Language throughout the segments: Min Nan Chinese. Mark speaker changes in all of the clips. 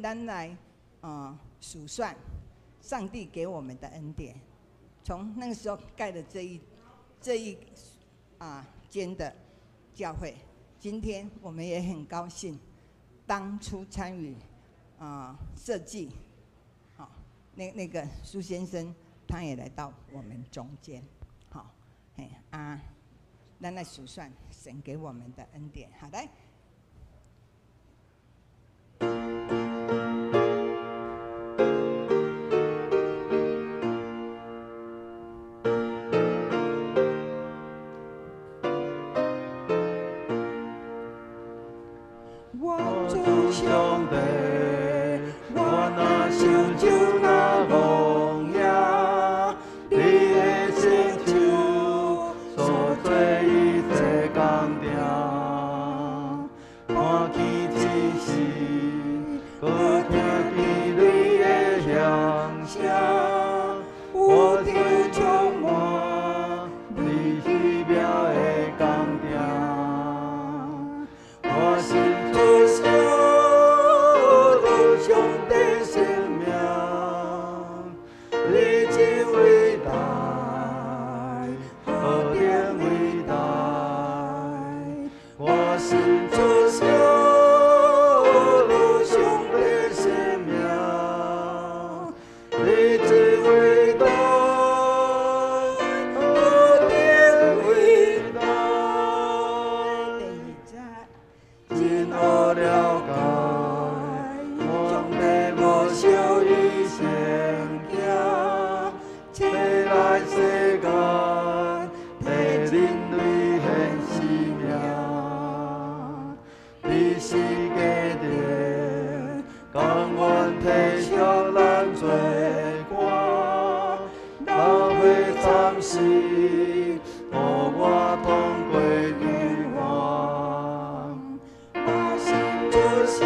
Speaker 1: 咱來數算上帝給我們的恩典。從那個時候蓋的這一間的教會，今天我們也很高興，當初參與設計，好，那個蘇先生他也來到我們中間，好，嘿啊，咱來數算神給我們的恩典，好來。
Speaker 2: 我主上帝，我若想就若戇影，你的聖手所做一切工程，看見真實，閣聽見你的響聲，我就充滿你奇妙的工程，我心做小上帝聖名，你真偉大，何等偉大！我心做小上帝聖名，你真偉大，何等偉大！
Speaker 1: 第二節，
Speaker 2: 真好了解，上帝無小伊先行，切來世間，替人類獻生命。你是基督，甘願體恤咱罪過，流血慘死，予我通過永遠。我心做小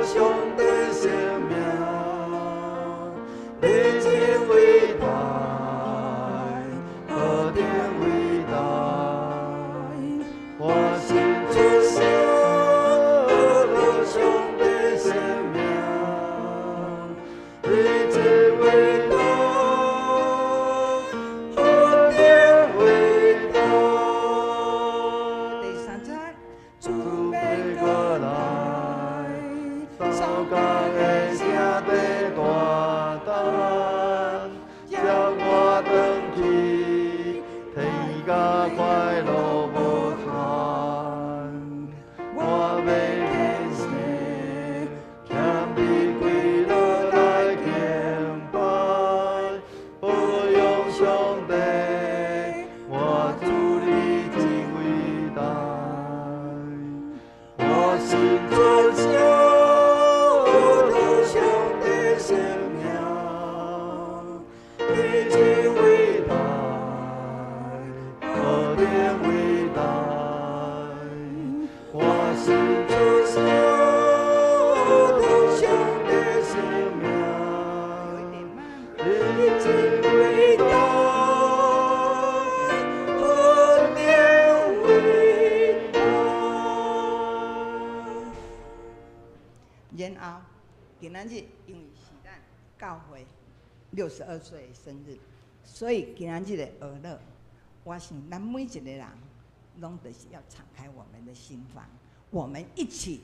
Speaker 2: 上帝聖名，你真偉大，何等偉大！我心做小上帝聖名，你真偉大，何等偉大！
Speaker 1: 第三節，
Speaker 2: 主欲閣來，掃工的聲在大等，接我轉去，天家快樂無限。我欲獻世，謙卑跪落來敬拜，保養上帝，我主你真偉大。我心做小上帝聖名，你真偉大，何等偉大！我心做小上帝聖名，
Speaker 1: 有一點慢。
Speaker 2: 你真偉大，何等偉大！
Speaker 1: 然後今仔日因為是咱教會62歲的生日，所以今仔日的娛樂，我想咱每一個人攏就是要敞開我們的心房，我們一起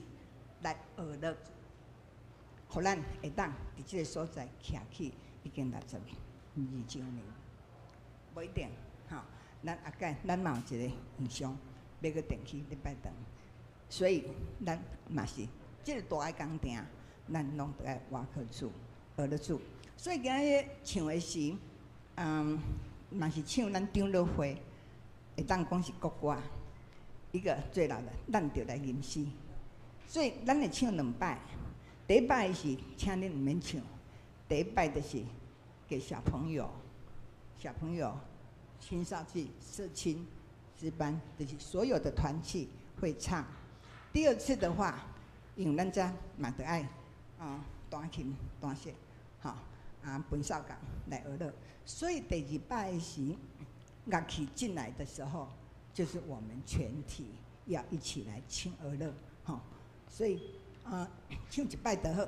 Speaker 1: 來學樂，予咱會當佇這個所在徛起已經62週年，無一定吼。咱後蓋咱嘛有一個異象，欲閣轉去禮拜堂，所以咱嘛是這個大的工程，咱攏著愛倚靠主，學樂主。所以今仔日唱的是，嘛是唱咱長老會，會當講是國歌，一個最老的，咱著來吟詩。所以咱會唱兩擺，第一擺是請恁毋免唱，第一擺就是給小朋友、小朋友、青少年、社青、詩班，就是所有的團契會唱。第二次的話，因為咱遮嘛著愛彈琴彈瑟，吼啊分數共來學樂，所以第二擺時樂器進來的時候，就是我們全體要一起來唱學樂，吼。所以啊，唱一擺就好。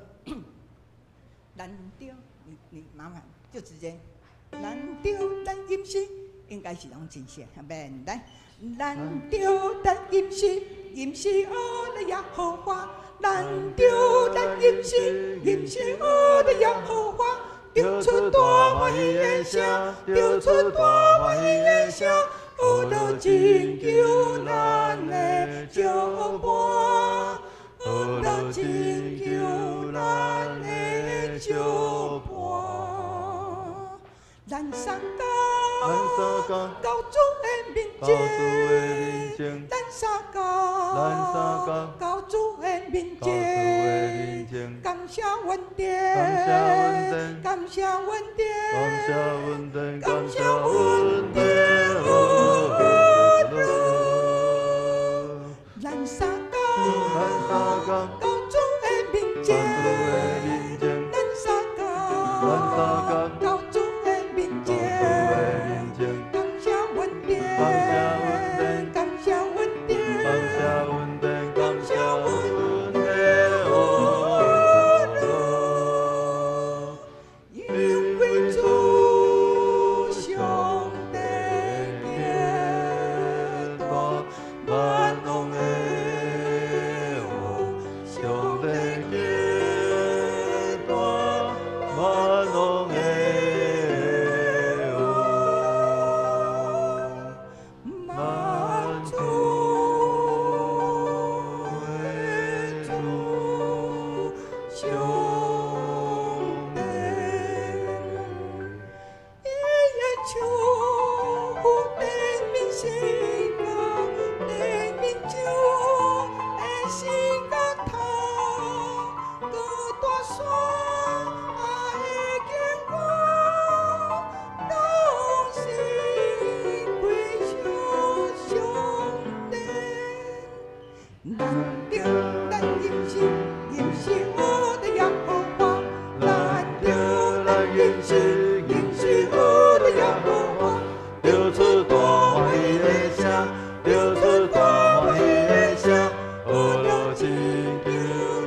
Speaker 1: 咱著，你麻煩就直接，咱著咱吟詩，應該是攏真熟，免來。咱著咱吟詩，吟詩學了耶和華。咱著咱吟詩，吟詩學了耶和華。唱出大歡喜的聲，唱出大歡喜的聲，學了拯救咱的石磐，學了拯救咱的石磐。咱三工到主的面前，咱三工到主的面前，感謝恩典，感謝恩典，感謝恩典。咱三工到主的面前，咱三工到主的面前，感謝恩典，感謝恩典，感謝恩典。因為主上帝極大，萬王的王，上帝極大，萬王的王，萬主的主上帝，伊的手扶地面世界，地面上的世界頭，高大山的堅固，攏是歸屬上帝。咱著咱吟詩，吟詩學的耶和華。咱著咱吟詩，吟詩學的耶和華。
Speaker 2: 唱出大歡喜的聲，唱出大歡喜的聲，學了拯救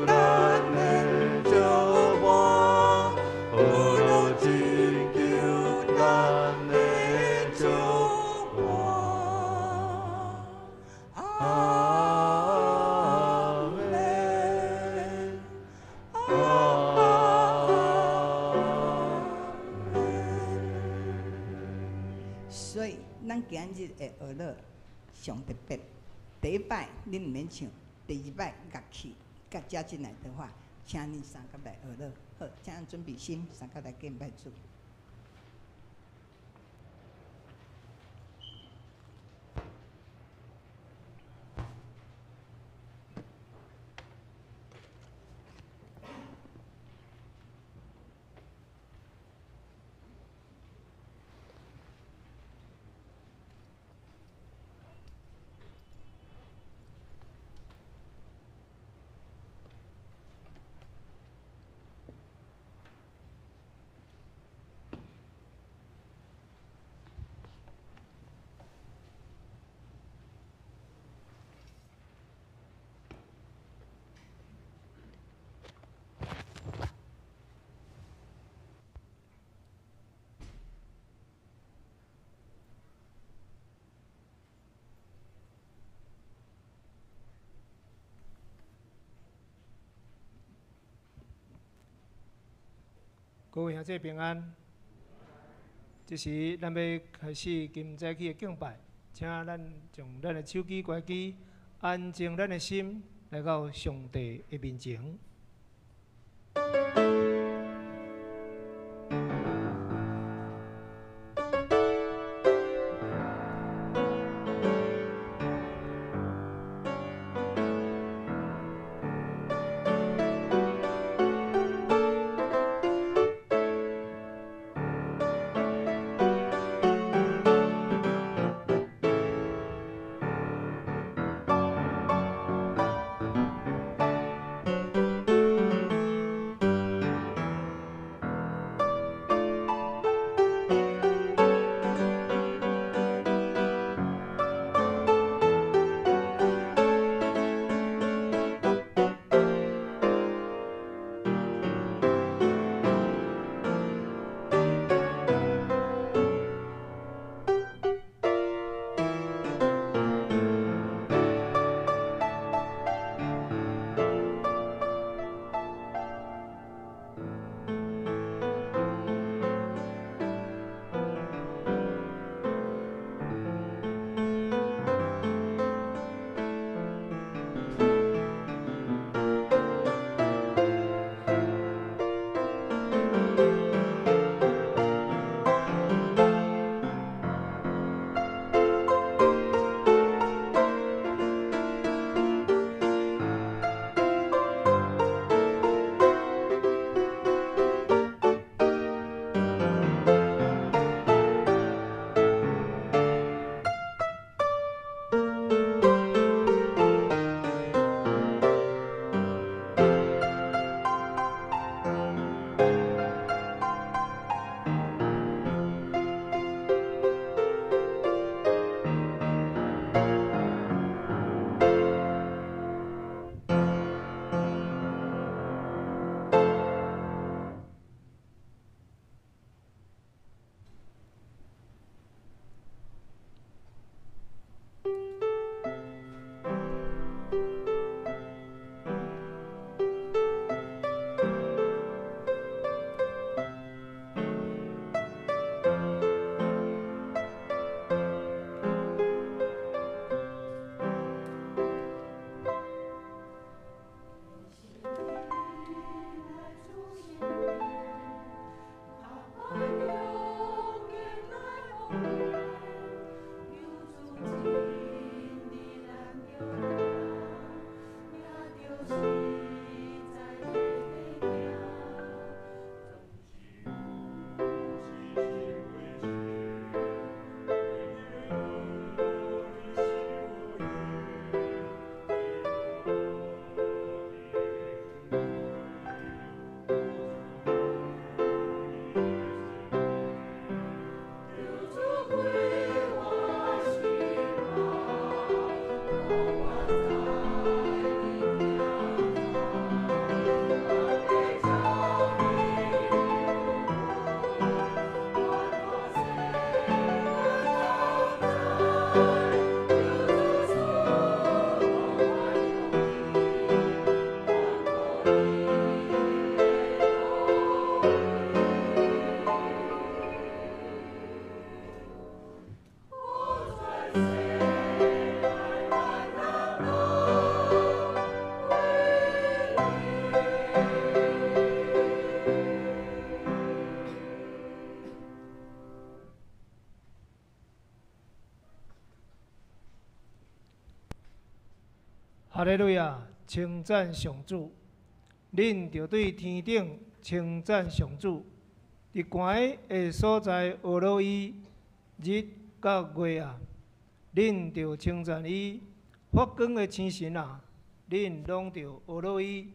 Speaker 2: 咱的石磐，學了拯救咱的石磐。
Speaker 1: 阿
Speaker 2: 門。
Speaker 1: 阿門。所以，咱今日的學樂上特別。第一擺恁毋免唱，第二擺樂器佮加進來的話，請恁三個來學樂。好，請咱準備心，三個來敬拜主。
Speaker 3: 各位兄弟平安。這時，咱欲開始今早起的敬拜，請咱將咱的手機關機，安靜咱的心，來到上帝的面前。
Speaker 2: 主
Speaker 3: 哈利路亞，稱讚上主！恁著對天頂稱讚上主，佇懸的所在呵咾伊，日佮月啊，恁著稱讚伊；發光的星辰啊，恁攏著呵咾伊；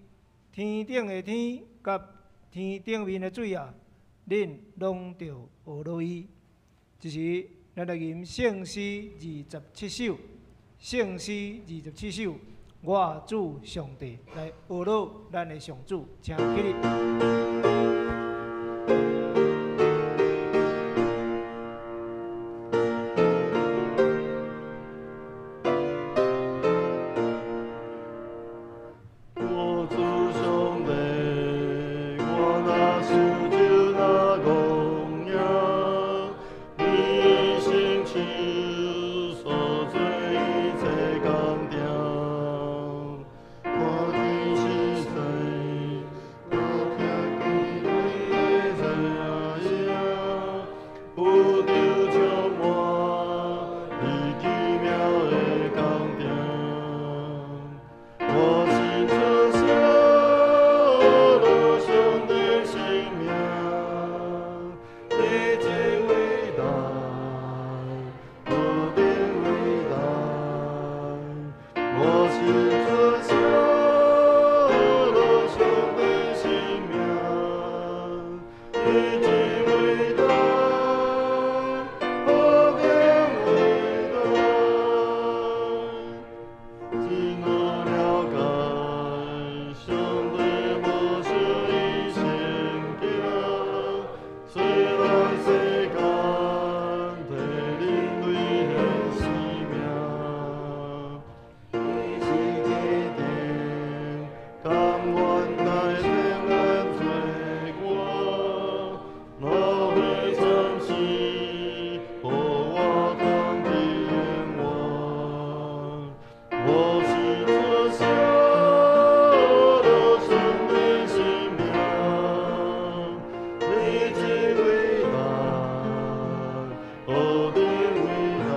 Speaker 3: 天頂的天佮天頂面的水啊，恁攏著呵咾伊。這時，咱來吟聖詩二十七首，聖詩二十七首。我主上帝來呵咾咱的上主，請起立。
Speaker 2: 我主上帝，我若受咒若戇影，你成就所做一切工程。看見實在，我聽見你的聲音，宇宙充滿你奇妙的工程。我心出聲呵咾上帝聖名，你真偉大，何等偉大！我心出聲呵咾上帝聖名，你真偉大，何等偉大！真好了解，上帝無小伊先行，雖然世間替人類獻生命，伊是決定甘願代替咱罪過，若非暫時，予我通得永遠。我是出聲呵咾上帝聖名，你真偉大，何等偉大！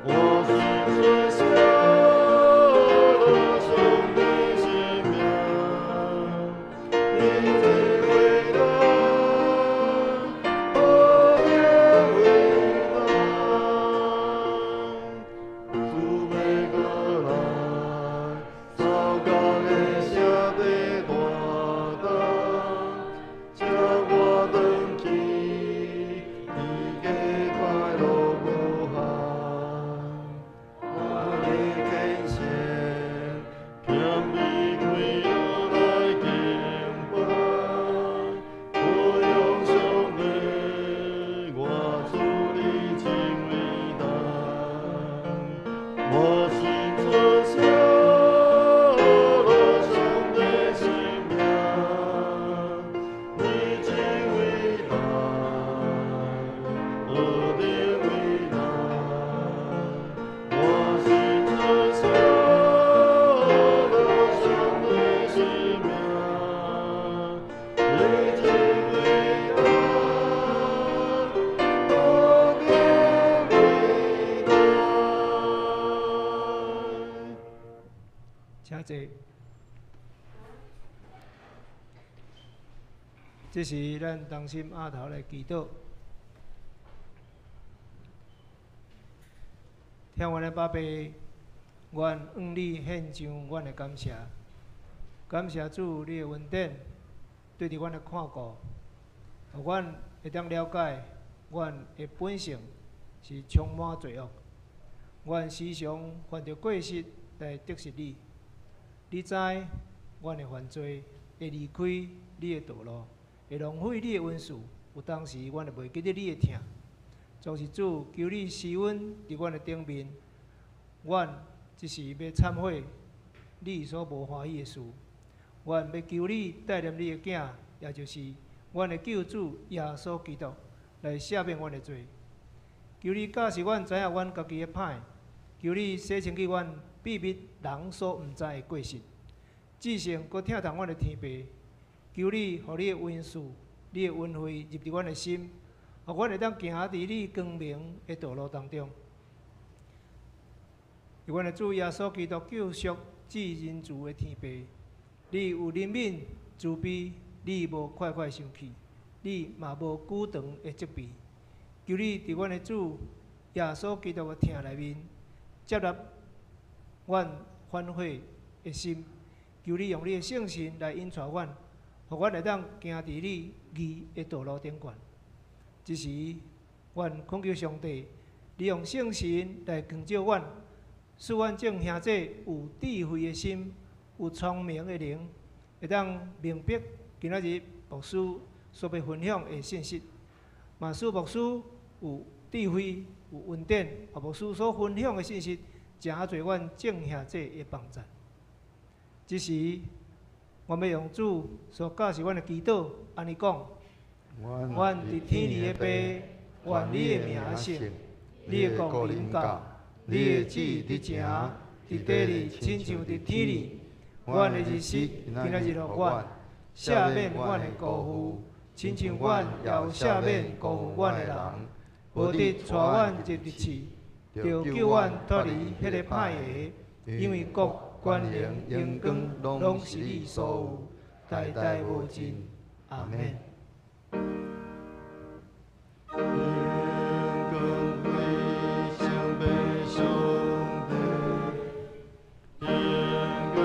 Speaker 2: 我是出聲呵咾上帝聖名，你真偉大，何等偉大！主欲閣來，草工的聲在大動，請我轉去，天家快樂無限。我的虔誠，謙卑跪落來敬拜，我仰上帝，我主你真偉大。我心出聲呵咾上帝聖名，你真偉大，何等偉大！我心出聲呵咾上帝聖名，你真偉大，何等偉大！
Speaker 3: 請坐。這時，咱同心阿頭來祈禱。疼阮的爸爸，阮向你獻上阮的感謝，感謝主你的恩典，對佇阮的看顧，予阮會當了解，阮的本性是充滿罪惡，阮時常犯著過失來得失你。你知阮的犯罪會離開你的道路，會浪費你的恩賜。有當時阮會袂記得你的疼，總是主求你施恩佇阮的頂面，阮這時欲懺悔你所無歡喜的事，阮欲求你帶領你的囝，也就是阮的救主耶穌基督來赦免阮的罪。求你教示阮知影阮家己的歹，求你洗清去阮秘密人所毋知的過失，至聖閣疼痛阮的天父，求你予你的恩賜、你的恩惠入佇阮的心，予阮會當行佇你光明的道路當中。阮的主耶穌基督救贖至仁慈的天父，你有憐憫慈悲，你無快快生氣，你嘛無久長的責備。求你佇阮的主耶穌基督的疼內面，接納阮反悔的心。求你用你的聖神來引帶阮，予阮會當行佇你義的道路頂懸。這時，阮懇求上帝，你用聖神來光照阮，使阮眾兄弟有智慧的心，有聰明的靈，會當明白今仔日牧師所欲分享的信息，嘛使牧師有智慧、有恩典，予牧師所分享的信息，誠濟阮眾兄弟的幫助。這時，我欲用主所教示阮的祈禱，按呢講：阮佇天裡的父，願你的名聖，你的國臨到，你的旨意佇成，佇地裡親像佇天裡。阮的日食今仔日予阮，赦免阮的辜負，親像阮也有赦免辜負阮的人。無得帶阮入入試，著救阮脫離彼个歹的，因為國、權能、榮光，攏是你所有，代代無盡。阿們。
Speaker 2: 榮光歸上父上帝，榮光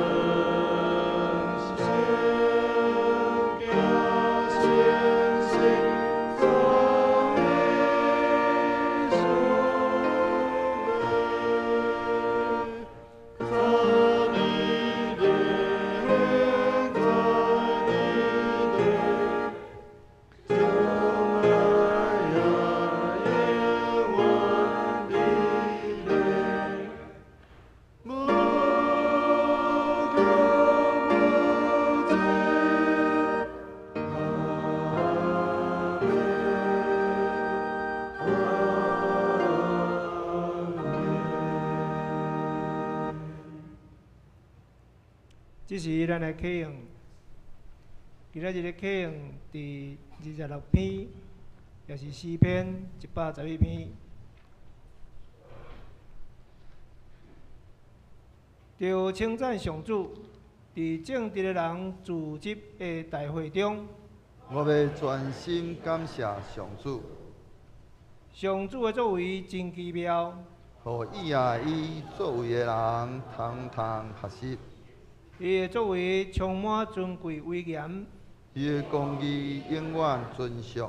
Speaker 2: 聖子聖神讚美主，讚美靈，讚美靈。將愛呀永遠的靈，無窮無盡。阿們，阿們。
Speaker 3: 這時，咱來啟用，今仔日的啟用佇26篇，也是詩篇111篇。著稱讚上主，佇正直的人聚集的大會中，
Speaker 2: 我欲全心感謝上主，
Speaker 3: 上主的作為真奇妙，
Speaker 2: 予倚愛伊作為的人通通學習。
Speaker 3: 伊的作為充滿尊貴威嚴，
Speaker 2: 伊的公義永遠存續，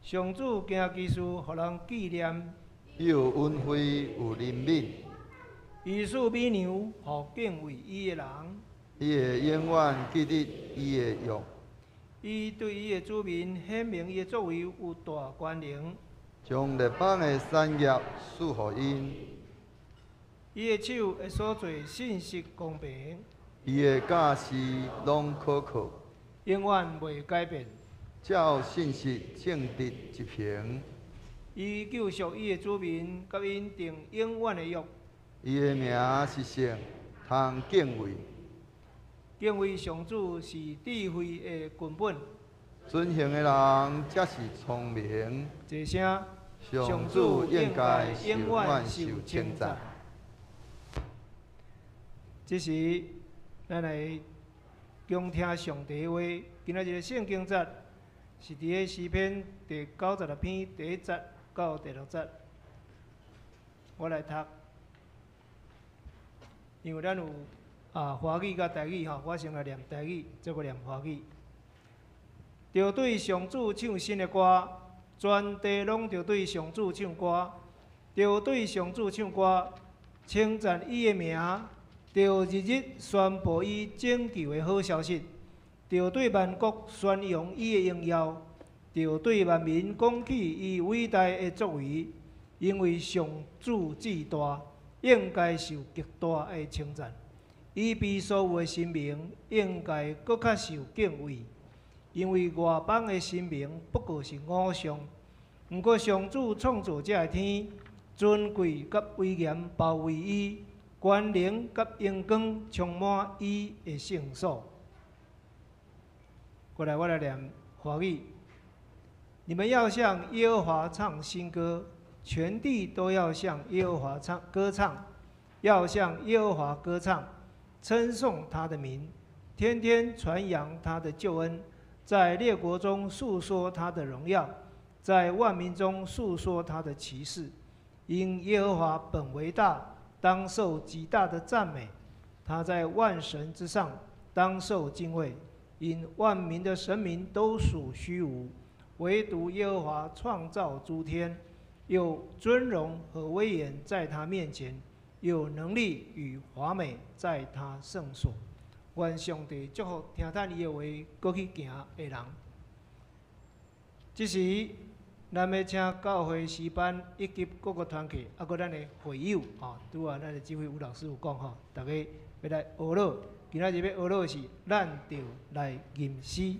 Speaker 3: 上主行奇事，予人紀念。
Speaker 2: 伊有恩惠，有憐憫，
Speaker 3: 伊賜美糧，予敬畏伊的人。
Speaker 2: 伊會永遠記得伊的約。
Speaker 3: 伊對伊的子民顯明伊的作為有大權能，
Speaker 2: 將列邦的產業賜予𪜶。
Speaker 3: 伊的手的所做信實公平，
Speaker 2: 伊的教示攏可靠，
Speaker 3: 永遠袂改變。
Speaker 2: 照信實正直執行。
Speaker 3: 伊救贖伊的子民，佮𪜶訂永遠的約。
Speaker 2: 伊的名是聖，通敬畏。
Speaker 3: 敬畏上主是智慧的根本。
Speaker 2: 遵行的人才是聰明。
Speaker 3: 齊聲，
Speaker 2: 上主應該永遠受稱讚。
Speaker 3: 這時，咱來恭聽上帝話。今仔日的聖經節是佇个詩篇第96篇第一節到第六節。我來讀，因為咱有華語佮台語吼，我先來念台語，再閣念華語。著對上主唱新的歌，全地攏著對上主唱歌，著對上主唱歌，稱讚伊的名，著日日宣布伊拯救的好消息，著對萬國宣揚伊的榮耀，著對萬民講起伊偉大的作為，因為上主至大，應該受極大的稱讚。伊比所有的神明應該閣較受敬畏，因為外邦的神明不過是偶像。毋過上主創造這个天，尊貴佮威嚴包圍伊，權能佮榮光充滿伊的聖所。過來，我來念華語。你們要向耶和華唱新歌，全地都要向耶和華唱歌唱，要向耶和华歌唱，称颂他的名，天天传扬他的救恩，在列国中述说他的荣耀，在万民中述说他的奇事。因耶和华本为大，当受极大的赞美；他在万神之上，当受敬畏。因万民的神明都属虚无，唯独耶和华创造诸天，有尊荣和威严在他面前，有能力与华美在他圣所。愿上帝祝福听咱伊的话，阁去行的人。这时，咱欲请教会诗班以及各个团契，犹阁咱的会友，吼，拄仔咱的指挥吴老师有讲吼，逐家欲来学乐。今仔日欲学乐的是，咱著来吟诗。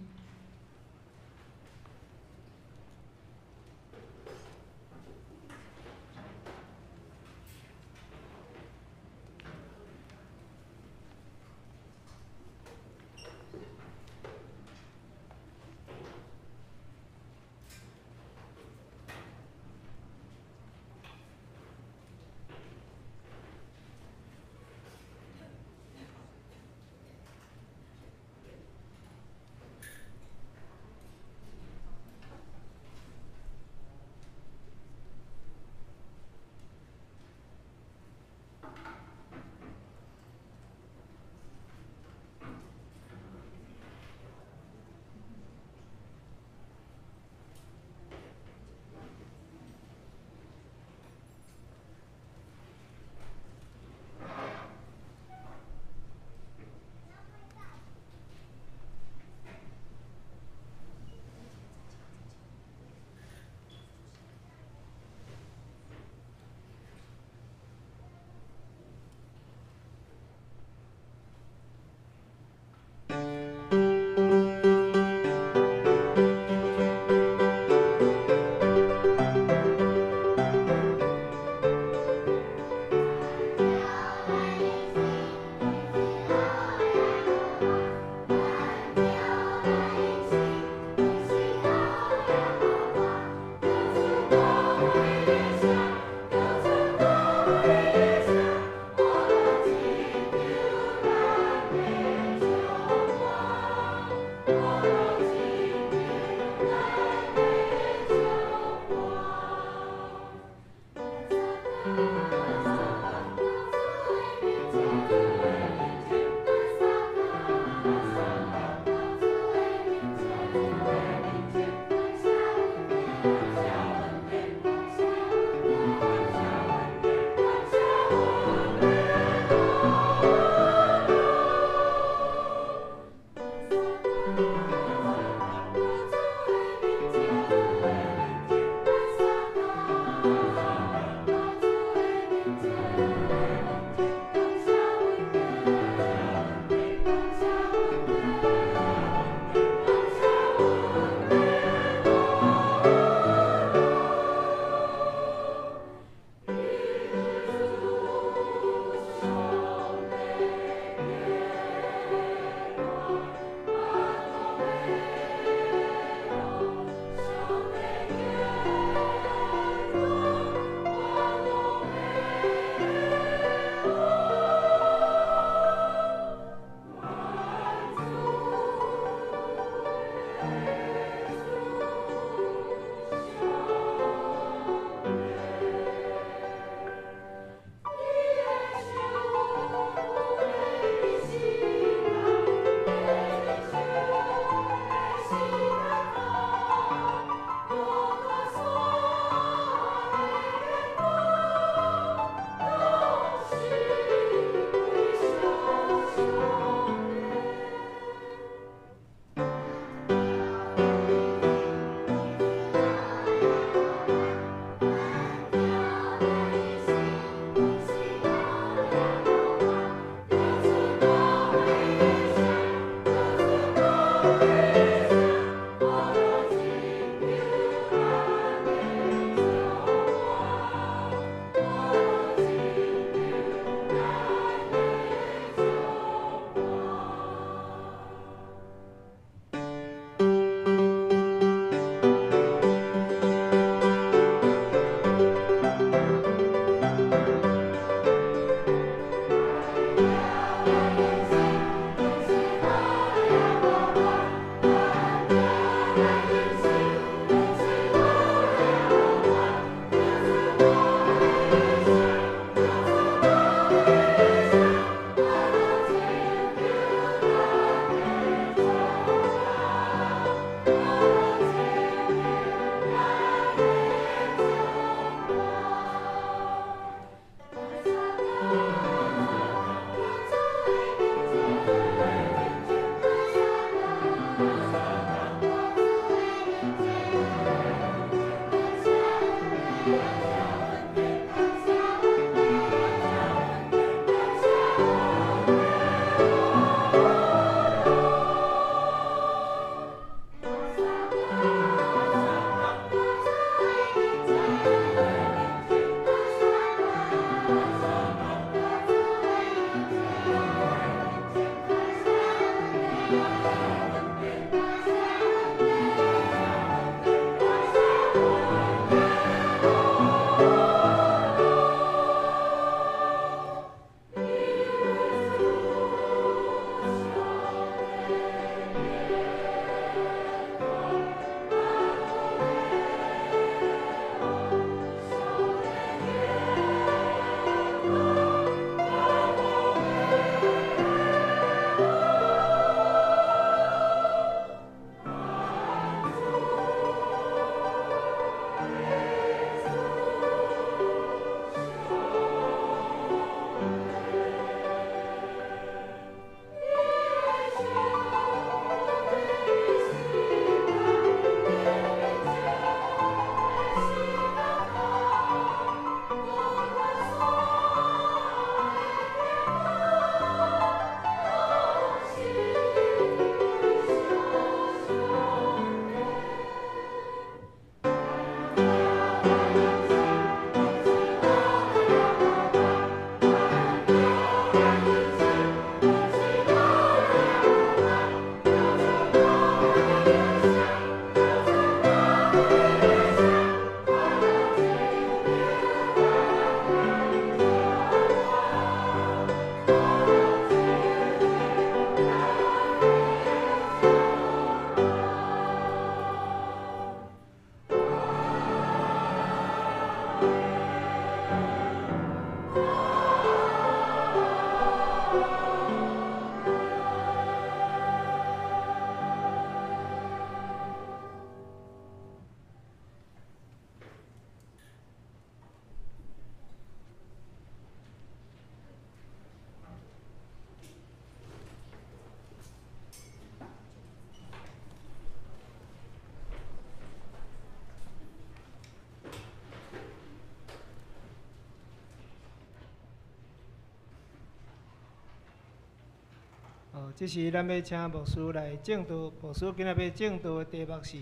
Speaker 3: 這時，咱欲請牧師來證道。牧師今仔欲證道的題目是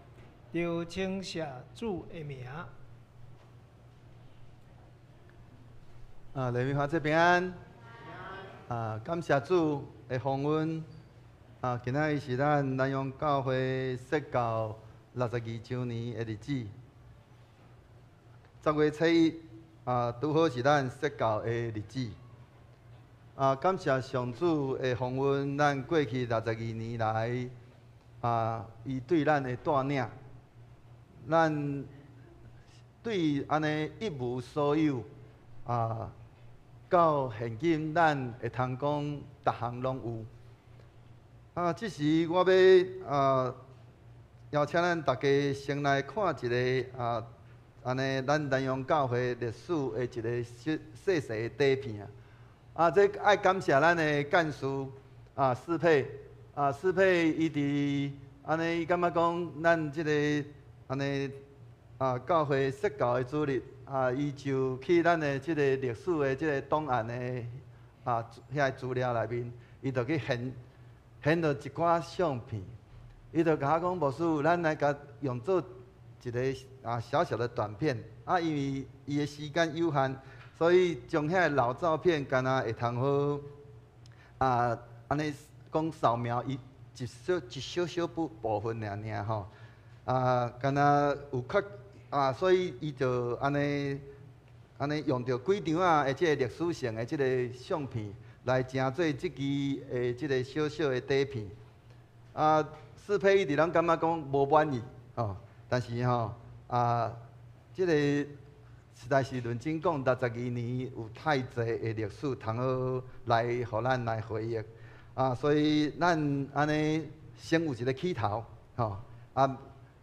Speaker 3: “著稱謝主的名”。
Speaker 2: 啊，黎明華這平安。啊，感謝主的豐恩。啊，今仔日是咱南陽教會設教62週年的日子。10月初1，啊，拄好是咱設教的日子。啊，感謝上主的豐恩，咱過去62年來，啊，伊對咱的帶領，咱對按呢一無所有，啊，到現今咱會通講，逐項攏有。啊，這時我欲啊，邀請咱大家先來看一个啊，按呢咱南陽教會歷史的一个細細細的底片。啊，這愛感謝咱的幹事啊，適配啊，適配伊佇按呢，伊感覺講咱這個按呢啊，教會設教的主日啊，伊就去咱的這個歷史的這個檔案的啊遐資料內面，伊就去現現著一寡相片，伊就共我講，牧師，咱來共用做一个啊小小的短片啊，因為伊的時間有限。所以將遐老照片，敢若會通好啊，按呢講掃描伊一小一小小部分爾爾吼，啊，敢若有較啊，所以伊就按呢按呢用著幾張仔的這个歷史性的這个相片來成做這支的這个小小的底片。啊，適配伊佇咱感覺講無滿意吼，但是吼啊，這个。實在是認真講，62年有太濟的歷史通好來予咱來回憶啊，所以咱按呢先有一个起頭吼啊，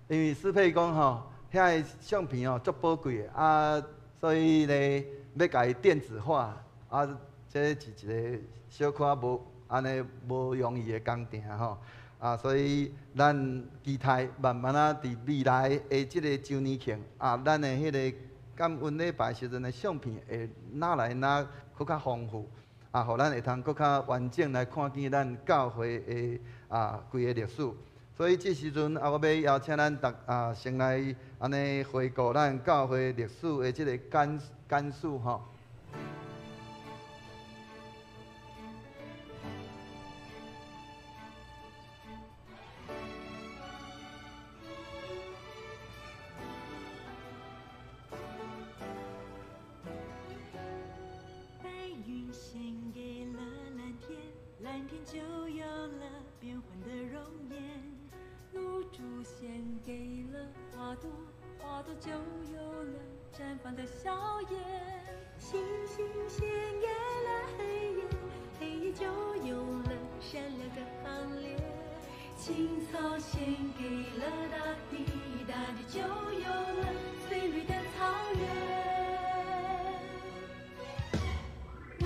Speaker 2: 因為適配講吼，遐个相片吼足寶貴的啊，所以咧欲共伊電子化啊，這是一个小可無按呢無容易的工程吼啊，所以咱期待慢慢仔佇未來的這个周年慶啊，咱的彼个感恩禮拜時陣的相片會愈來愈閣較豐富，啊，予咱會通閣較完整來看見咱教會的啊規个歷史。所以這時陣啊，我欲邀請咱逐啊先來按呢回顧咱教會歷史的這个簡簡史吼。
Speaker 4: 白雲獻給了藍天，藍天就有了變幻的容顏；露珠獻給了花朵，花朵就有了綻放的笑顏；星星獻給了黑夜，黑夜就有了閃亮的行列；青草獻給了大地，大地就有了翠綠的草原。我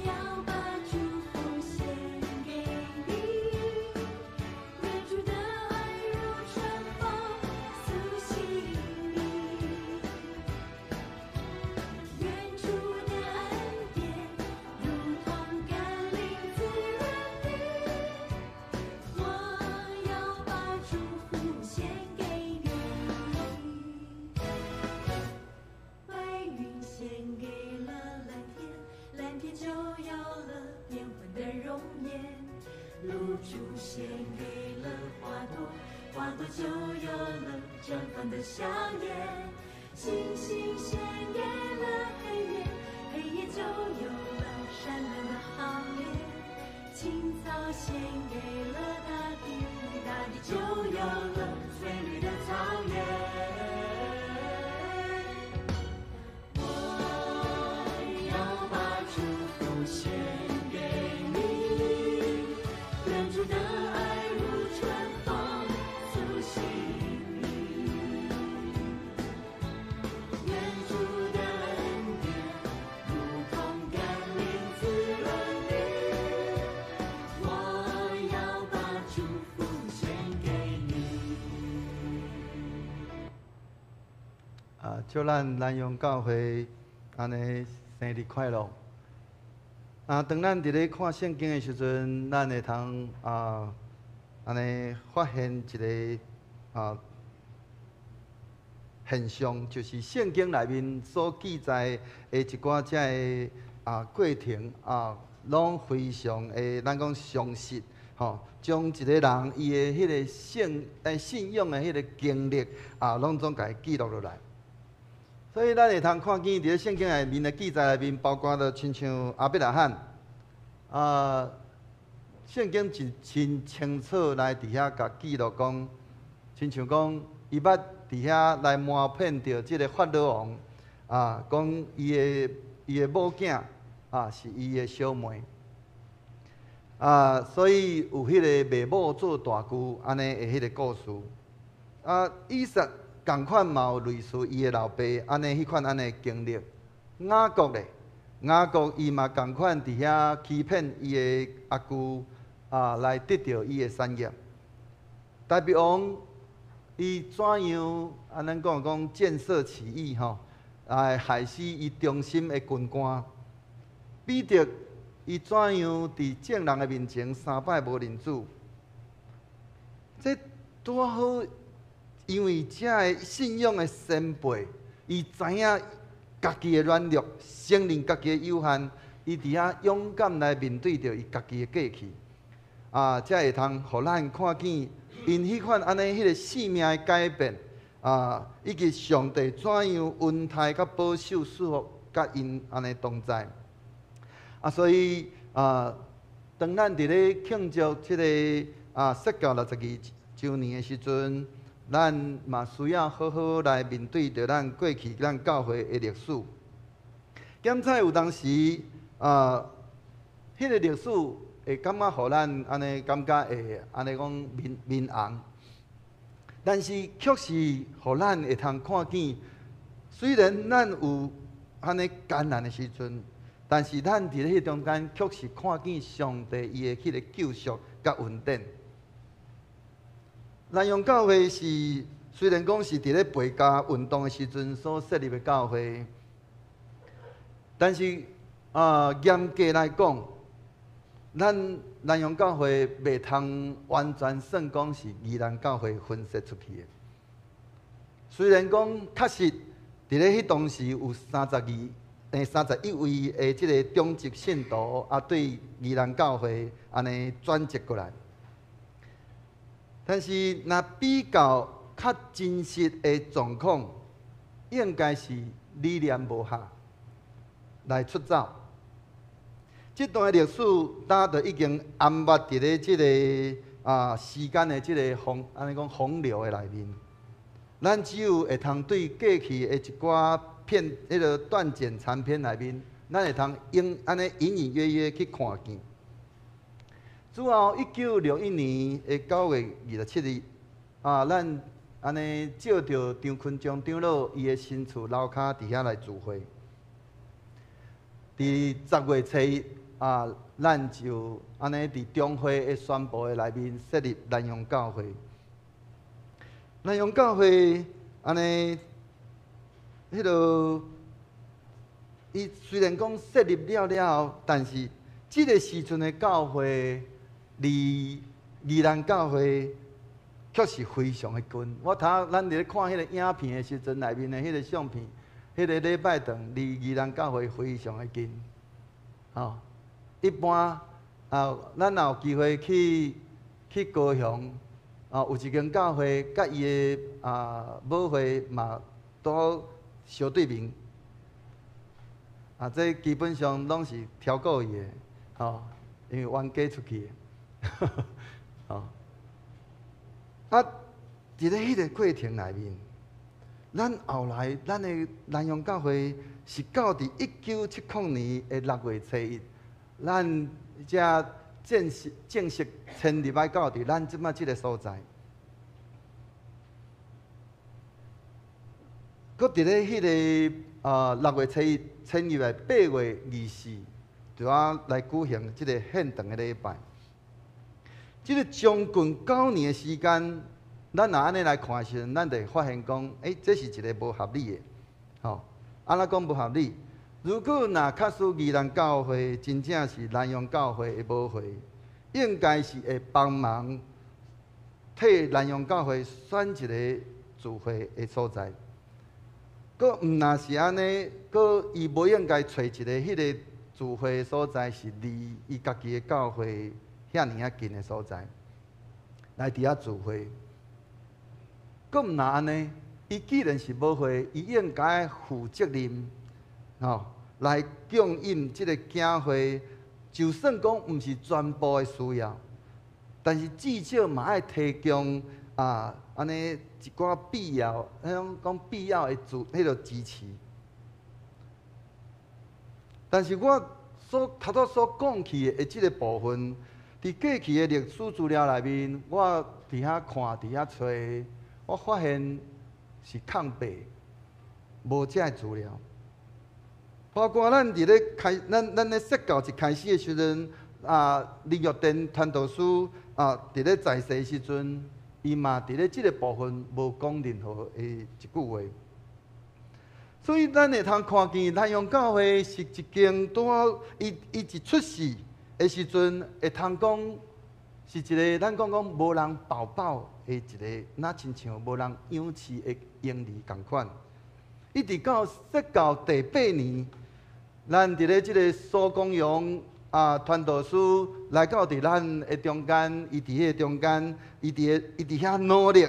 Speaker 4: 要把祝福獻給你，願主的愛如春風甦醒你，願主的恩典如同甘霖滋潤你。我要把祝福獻給你。白雲獻給了藍天，藍天就有了變幻的容顏；露珠獻給了花朵，花朵就有了綻放的笑顏；星星獻給了黑夜，黑夜就有了閃亮的行列；青草獻給了大地，大地就有了翠綠的草原。我要把祝福獻給你，願主的愛如春風甦醒你，願主的恩典如同甘霖滋潤你。我要把祝福獻給你。
Speaker 2: 啊，祝咱南陽教會按呢生日快樂！啊，當咱佇咧看聖經的時陣，咱會通啊，按呢發現一个啊現象，就是聖經內面所記載的一寡這个啊過程啊，攏非常的咱講詳實，吼，將一个人伊的彼个信仰的彼个經歷啊，攏總共伊記錄落來。所以咱會通看見佇咧聖經內面的記載內面，包括著親像亞伯拉罕，啊，聖經真真清楚來佇遐共記錄講，親像講伊捌佇遐來瞞騙著這个法老王，啊，講伊的某囝啊是伊的小妹，啊，所以有彼个賣某做大舅按呢的彼个故事，啊，以撒仝款嘛有類似伊的老爸按呢彼款按呢經歷。雅各咧，雅各伊嘛仝款佇遐欺騙伊的阿舅啊，來得著伊的產業。大衛王伊怎樣按咱講講見色起意吼，來害死伊忠心的軍官。彼得伊怎樣佇眾人的面前三擺無認主？這拄好。因為這个信仰的先輩，伊知影家己的軟弱，承認家己的有限，伊佇遐勇敢來面對著伊家己的過去，啊，才會通予咱看見𪜶彼款按呢彼个生命的改變，啊，以及上帝怎樣恩待佮保守賜福佮𪜶按呢同在。啊，所以啊，當咱佇咧慶祝這个啊釋教62週年的時陣，咱嘛需要好好來面對著咱過去咱教會的歷史。檢採有當時啊，彼个歷史會感覺予咱按呢感覺會按呢講面面紅，但是卻是予咱會通看見，雖然咱有按呢艱難的時陣，但是咱佇咧彼中間卻是看見上帝伊的彼个救贖佮恩典。南洋教會是雖然講是佇咧背家運動的時陣所設立的教會，但是啊，嚴格來講，咱南洋教會袂通完全算講是宜蘭教會分析出去的。雖然講確實佇咧彼當時有32、31位的這个中籍信徒啊，對宜蘭教會按呢轉籍過來，但是若比較較真實的狀況，應該是理念無合來出走。這段歷史早就已經淹沒佇咧這个時間的這个洪，按呢講洪流的內面。咱只有會通對過去的一寡片、彼个斷簡殘篇內面，咱會通隱按呢隱隱約約去看見。之後，1961年的9月27日，咱按呢借著張坤忠長老伊的新厝樓跤佇遐來聚會。佇10月初一，咱就按呢佇中會的宣布的內面設立南洋教會。南洋教會按呢，彼个伊雖然講設立了了後，但是這个時陣的教會離宜蘭教會卻是非常的近。我頭咱佇咧看彼个影片的時陣，內面的彼个相片，彼个禮拜堂離宜蘭教會非常的近。吼，一般啊，咱若有機會去高雄，有一間教會，佮伊的母會嘛拄相對面。這基本上攏是超過伊的，吼，因為冤家出去的，吼。佇咧彼个過程內面，咱後來咱的南洋教會是到佇1970年的6月初一，咱才正式正式遷入來到佇咱這擺這个所在。閣佇咧彼个6月初一遷入來，8月24就要來舉行這个獻堂的禮拜。這个將近9年的時間，咱若按呢來看的時陣，咱就會發現講，這是一个無合理的，吼。按怎講無合理？如果若確實宜蘭教會真正是南洋教會的母會，應該是會幫忙替南洋教會選一个聚會的所在。閣毋若是按呢，閣伊無應該揣一个彼个聚會的所在是離伊家己的教會遐爾仔近的所在，來佇遐聚會。閣毋若按呢，伊既然是母會，伊應該負責任，吼，來供應這个教會。就算講毋是全部的需要，但是至少嘛愛提供按呢一寡必要，彼種講必要的支，彼个支持。但是我所頭拄所講去的這个部分，佇過去的歷史資料內面，我佇遐看，佇遐揣，我發現是空白，無這个資料。包括咱佇咧開，咱咧設教一開始的時陣，林玉典傳道師佇咧在世的時陣，伊嘛佇咧這个部分無講任何的一句話。所以咱會通看見南洋教會是一間拄好，伊伊一出世的時陣，會通講是一个咱講講無人抱抱的一个，若親像無人養飼的嬰兒仝款。一直到設教第八年，咱佇咧這个蘇光榮傳道師來到佇咱的中間，伊佇彼個中間，伊佇遐努力，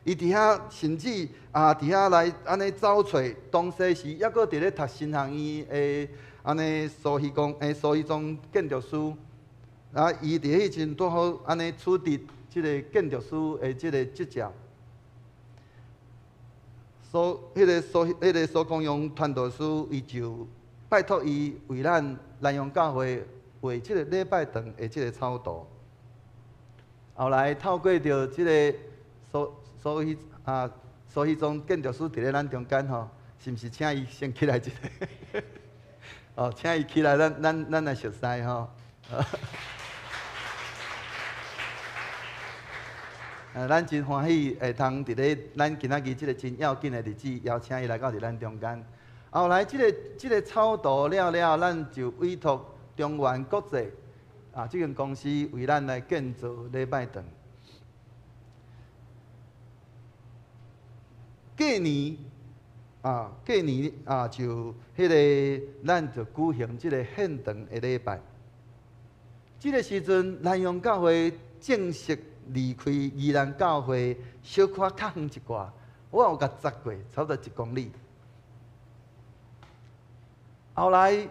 Speaker 2: 伊佇遐甚至佇遐來按呢走揣，當時是猶閣佇咧讀神學院的按呢蘇希光蘇希宗建築師，伊佇彼陣拄好按呢取得這个建築師的這个執照。蘇彼个蘇彼个蘇光榮傳道師，伊就拜託伊為咱南洋教會畫這个禮拜堂的這个草圖。後來透過著這个蘇蘇希蘇希宗建築師佇咧咱中間吼，是毋是請伊先起來一下？哦，請伊起來，咱來熟似吼。咱真歡喜會通佇咧咱今仔日這个真要緊的日子，邀請伊來到佇咱中間。後來這个草圖了了，咱就委託中原國際啊這間公司為咱來建造禮拜堂。過年啊，過年啊，就彼个咱就舉行這个獻堂的禮拜。這个時陣，南陽教會正式離開宜蘭教會，小可較遠一寡，我有共鑿過，差不多一公里。後來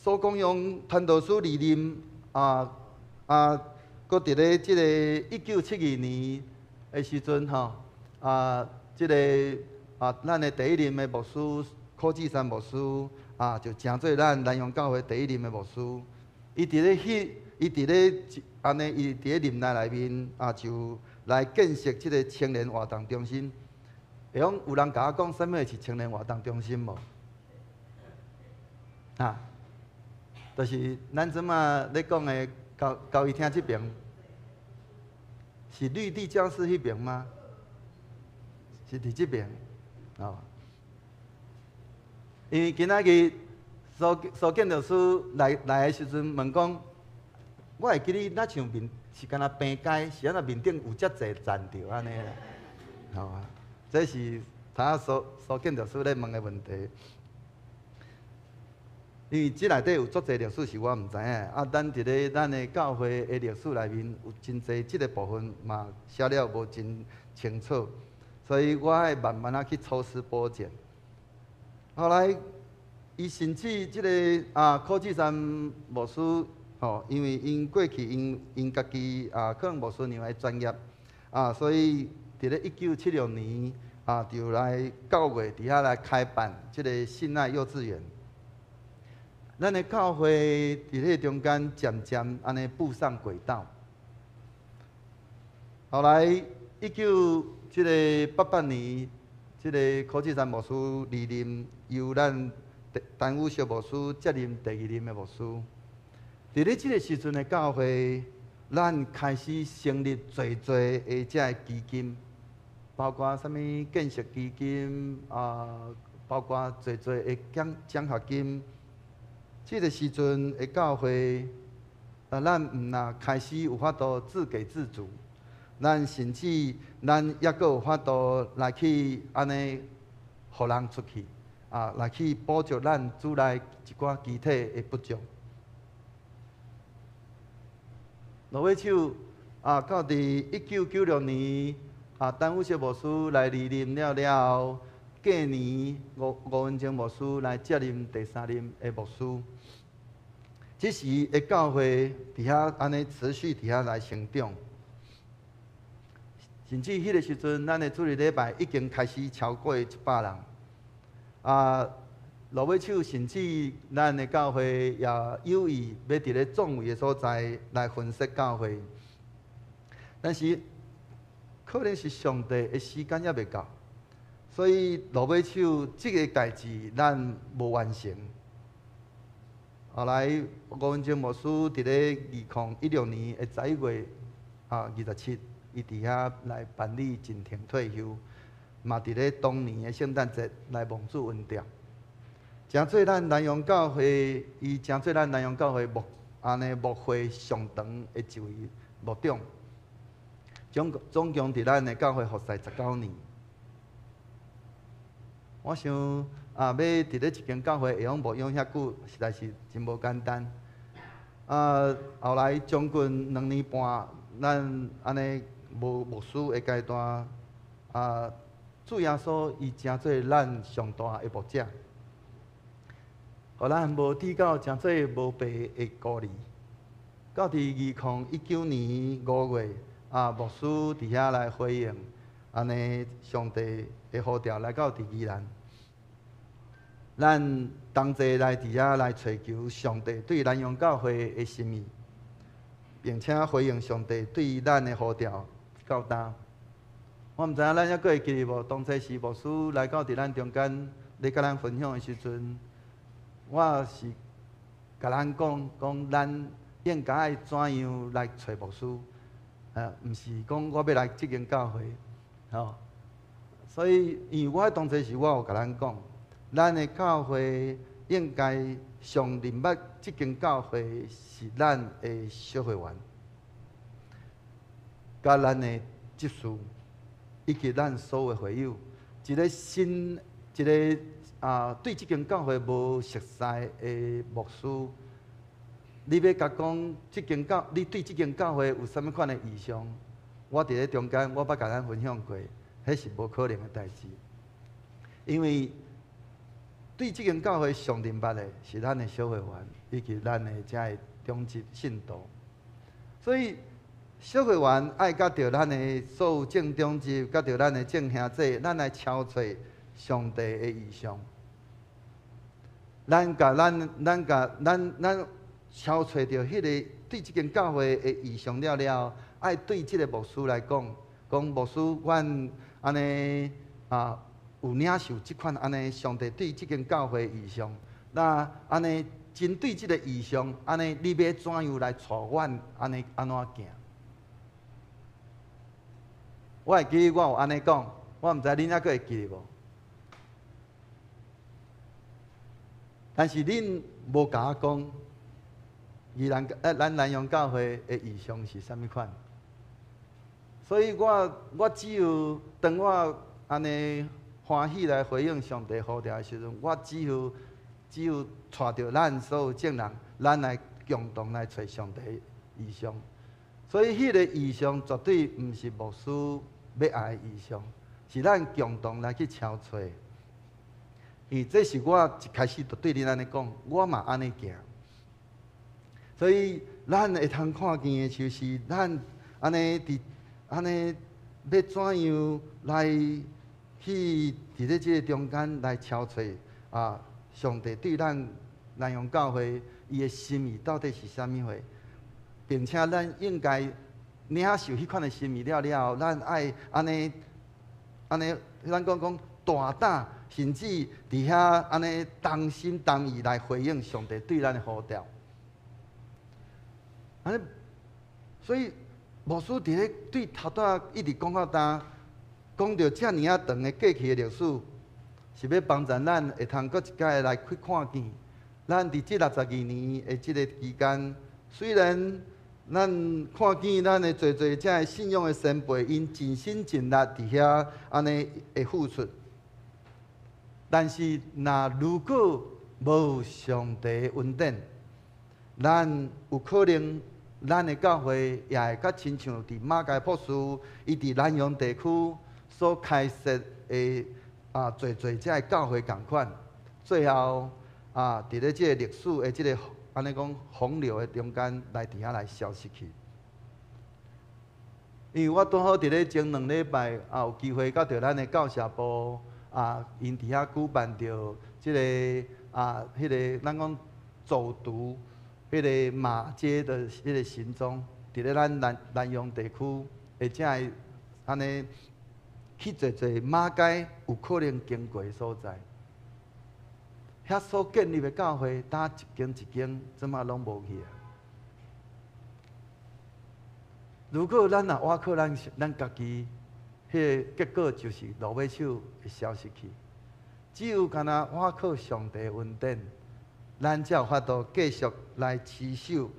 Speaker 2: 蘇光榮傳道師離任啊啊，閣佇咧這个1972年的時陣吼啊，這个啊，咱的第一任的牧師柯志山牧師啊，就成做咱南陽教會第一任的牧師。伊佇咧彼，伊佇咧按呢，伊佇咧任內內面啊，就來建設這个青年活動中心。會講有人共我講，啥物是青年活動中心無？啊，就是咱這馬咧講的交交誼廳這爿，是綠地教室彼爿嗎？是佇這爿，哦。因為今仔日蘇蘇建築師來來的時陣問講，我會記得若像面是敢若平街，是按怎面頂有遮濟棧著按呢啦，吼啊，這是頭蘇蘇建築師咧問的問題。因為這內底有足濟歷史是我毋知影，啊，咱佇咧咱的教會的歷史內面有真濟這個部分嘛寫了無真清楚，所以我愛慢慢仔去抽絲剝繭。後來，伊甚至這个啊柯志山牧師吼，因為𪜶過去𪜶𪜶家己啊可能牧師娘的專業啊，所以佇咧1976年啊，就來9月佇遐來開辦這个信愛幼稚園。咱的教會佇彼中間漸漸按呢步上軌道。後來一九這个88年，這个柯志山牧師離任，由咱陳宇石牧師接任第二任的牧師。佇咧這个時陣的教會，咱開始成立濟濟的這个基金，包括啥物建設基金啊，包括濟濟的獎獎學金。這个時陣的教會，啊，咱毋若開始有法度自給自足，咱甚至咱猶閣有法度來去按呢，予人出去，啊，來去補足咱主內一寡肢體的不足。落尾手啊，到佇1996年啊，陳宇石牧師來離任了了後，隔年吳吳文靜牧師來接任第三任的牧師。這時的教會佇遐按呢持續佇遐來成長，甚至彼个時陣，咱的主日禮拜已經開始超過100人。啊，落尾手甚至咱的教會也有意欲佇咧壯圍的所在來分設教會，但是可能是上帝的時間猶未到，所以落尾手這个代誌咱無完成。後來吳文靜牧師佇咧2016年的11月啊27，伊佇遐來辦理進程退休，嘛佇咧當年的聖誕節來蒙主恩賜。誠做咱南陽教會，伊誠做咱南陽教會牧按呢牧會上長的一位牧長，總總共佇咱的教會服侍19年。我想啊，欲佇咧一間教會會用牧養遐久，實在是真無簡單。啊，後來將近2年半，咱按呢無牧師的階段，啊，主耶穌伊誠做咱上大的牧者，予咱無至到誠做無白的孤兒。到佇2019年5月，啊，牧師佇遐來回應，按呢上帝的呼召來到佇宜蘭，咱同齊來佇遐來揣求上帝對南陽教會的心意，並且回應上帝對咱的呼召到今。我毋知影咱猶閣會記得無？當初時牧師來到佇咱中間咧，佮咱分享的時陣，我是共咱講講，咱應該愛怎樣來揣牧師。啊，毋是講我欲來這間教會，吼。所以，因為我當初時我有共咱講，咱的教會應該上認捌這間教會是咱的小會員，佮咱的執事，以及咱所有會友，一個新一個啊，對這間教會無熟似的牧師，你欲共講這間教，你對這間教會有啥物款的異象？我佇咧中間，我捌共咱分享過。彼是無可能的代誌，因為對這間教會上認捌的是咱的小會員，以及咱的遮的長執信徒。所以小會員愛佮著咱的所有正長執，佮著咱的眾兄弟，咱來敲揣上帝的異象。咱共咱咱共咱咱敲揣著彼个對這間教會的異象了了，愛對這个牧師來講，講牧師，阮按呢啊，有領受這款按呢上帝對這間教會異象，那按呢針對這个異象，按呢你欲怎樣來帶阮按呢按怎行？我會記得我有按呢講，我毋知恁猶閣會記得無？但是恁無共我講，宜蘭咱南陽教會的異象是啥物款？所以我我只有當我按呢歡喜來回應上帝呼召的時陣，我只有只有帶著咱所有眾人，咱來共同來揣上帝異象。所以彼个異象絕對毋是牧師欲愛的異象，是咱共同來去敲揣。因為這是我一開始就對恁按呢講，我嘛按呢行。所以咱會通看見的就是咱按呢佇。按呢，欲怎樣來去佇咧這个中間來敲揣啊？上帝對咱南陽教會伊的心意到底是啥物貨？並且咱應該領受彼款的心意了了後，咱愛按呢按呢，咱講講大膽，甚至佇遐按呢同心同意來回應上帝對咱的呼召。按呢，所以。牧師佇咧對頭拄一直講到今，講著遮爾仔長的過去的歷史，是欲幫助咱會通閣一擺來去看見，咱佇這62年的這个期間，雖然咱看見咱的濟濟遮个信仰的先輩，𪜶盡心盡力佇遐按呢的付出，但是若如果無上帝的恩典，咱有可能。咱的教會也會較親像佇馬偕博士，伊佇南洋地區所開設的啊，濟濟遮个教會仝款，最後啊，佇咧這个歷史的這个按呢講洪流的中間來佇遐來消失去。因為我拄好佇咧前兩禮拜啊，有機會佮著咱的教社部啊，𪜶佇遐舉辦著這个啊，彼个咱講走讀。彼个馬偕的彼个行蹤，佇咧咱南南陽地區，會才會按呢去濟濟馬偕有可能經過的所在，遐所建立的教會，呾一間一間，這馬攏無去啊。如果咱若倚靠咱咱家己，彼个結果就是落尾手會消失去。只有干焦倚靠上帝的恩典。咱才有法度繼續來持守，予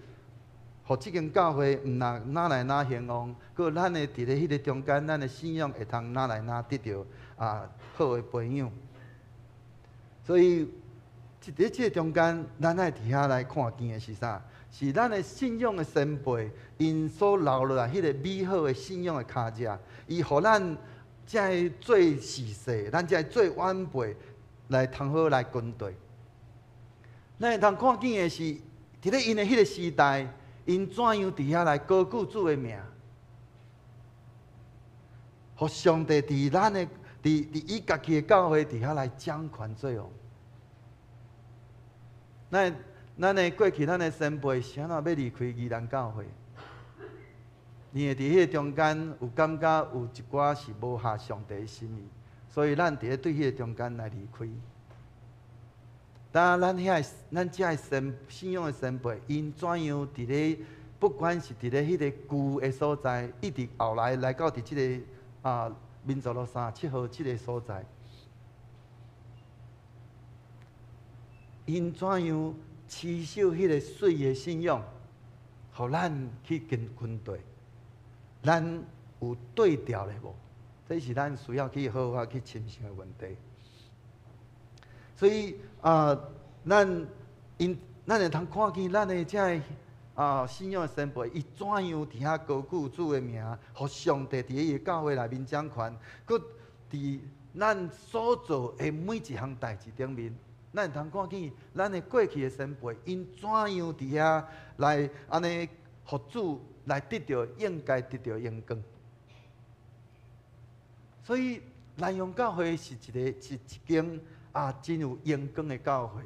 Speaker 2: 這間教會毋若愈來愈興旺，閣咱的佇咧彼个中間，咱的信仰會通愈來愈得著啊好的培養。所以，佇咧這个中間，咱愛佇遐來看見的是啥？是咱的信仰的先輩，𪜶所留落來彼个美好的信仰的跤跡，伊予咱這个做序細，咱這个做晚輩來通好來跟綴。咱會通看見的是，佇咧𪜶的彼个時代，𪜶怎樣佇遐來高舉主的名，予上帝佇咱的佇佇伊家己的教會佇遐來掌權作王。咱咱的過去，咱的先輩是按怎欲離開宜蘭教會？因為佇彼个中間有感覺有一寡是無合上帝的心意，所以咱佇咧對彼个中間來離開。當咱遐咱遮个先信仰的先輩，𪜶怎樣佇咧不管是佇咧彼个舊的所在，一直後來來到佇這个民族路37號這个所在，𪜶怎樣持守彼个媠的信仰，予咱去跟跟綴，咱有對調的無？這是咱需要去好好去深想的問題。所以啊，咱會通看見咱的這个信仰的先輩，伊怎樣佇遐高舉主的名，予上帝佇伊的教會內面掌權，閣佇咱所做的每一項代誌頂面，咱會通看見咱的過去的先輩，𪜶怎樣佇遐來按呢，予主來得著應該得著榮光。所以南洋教會是一个是一間真有榮光的教會。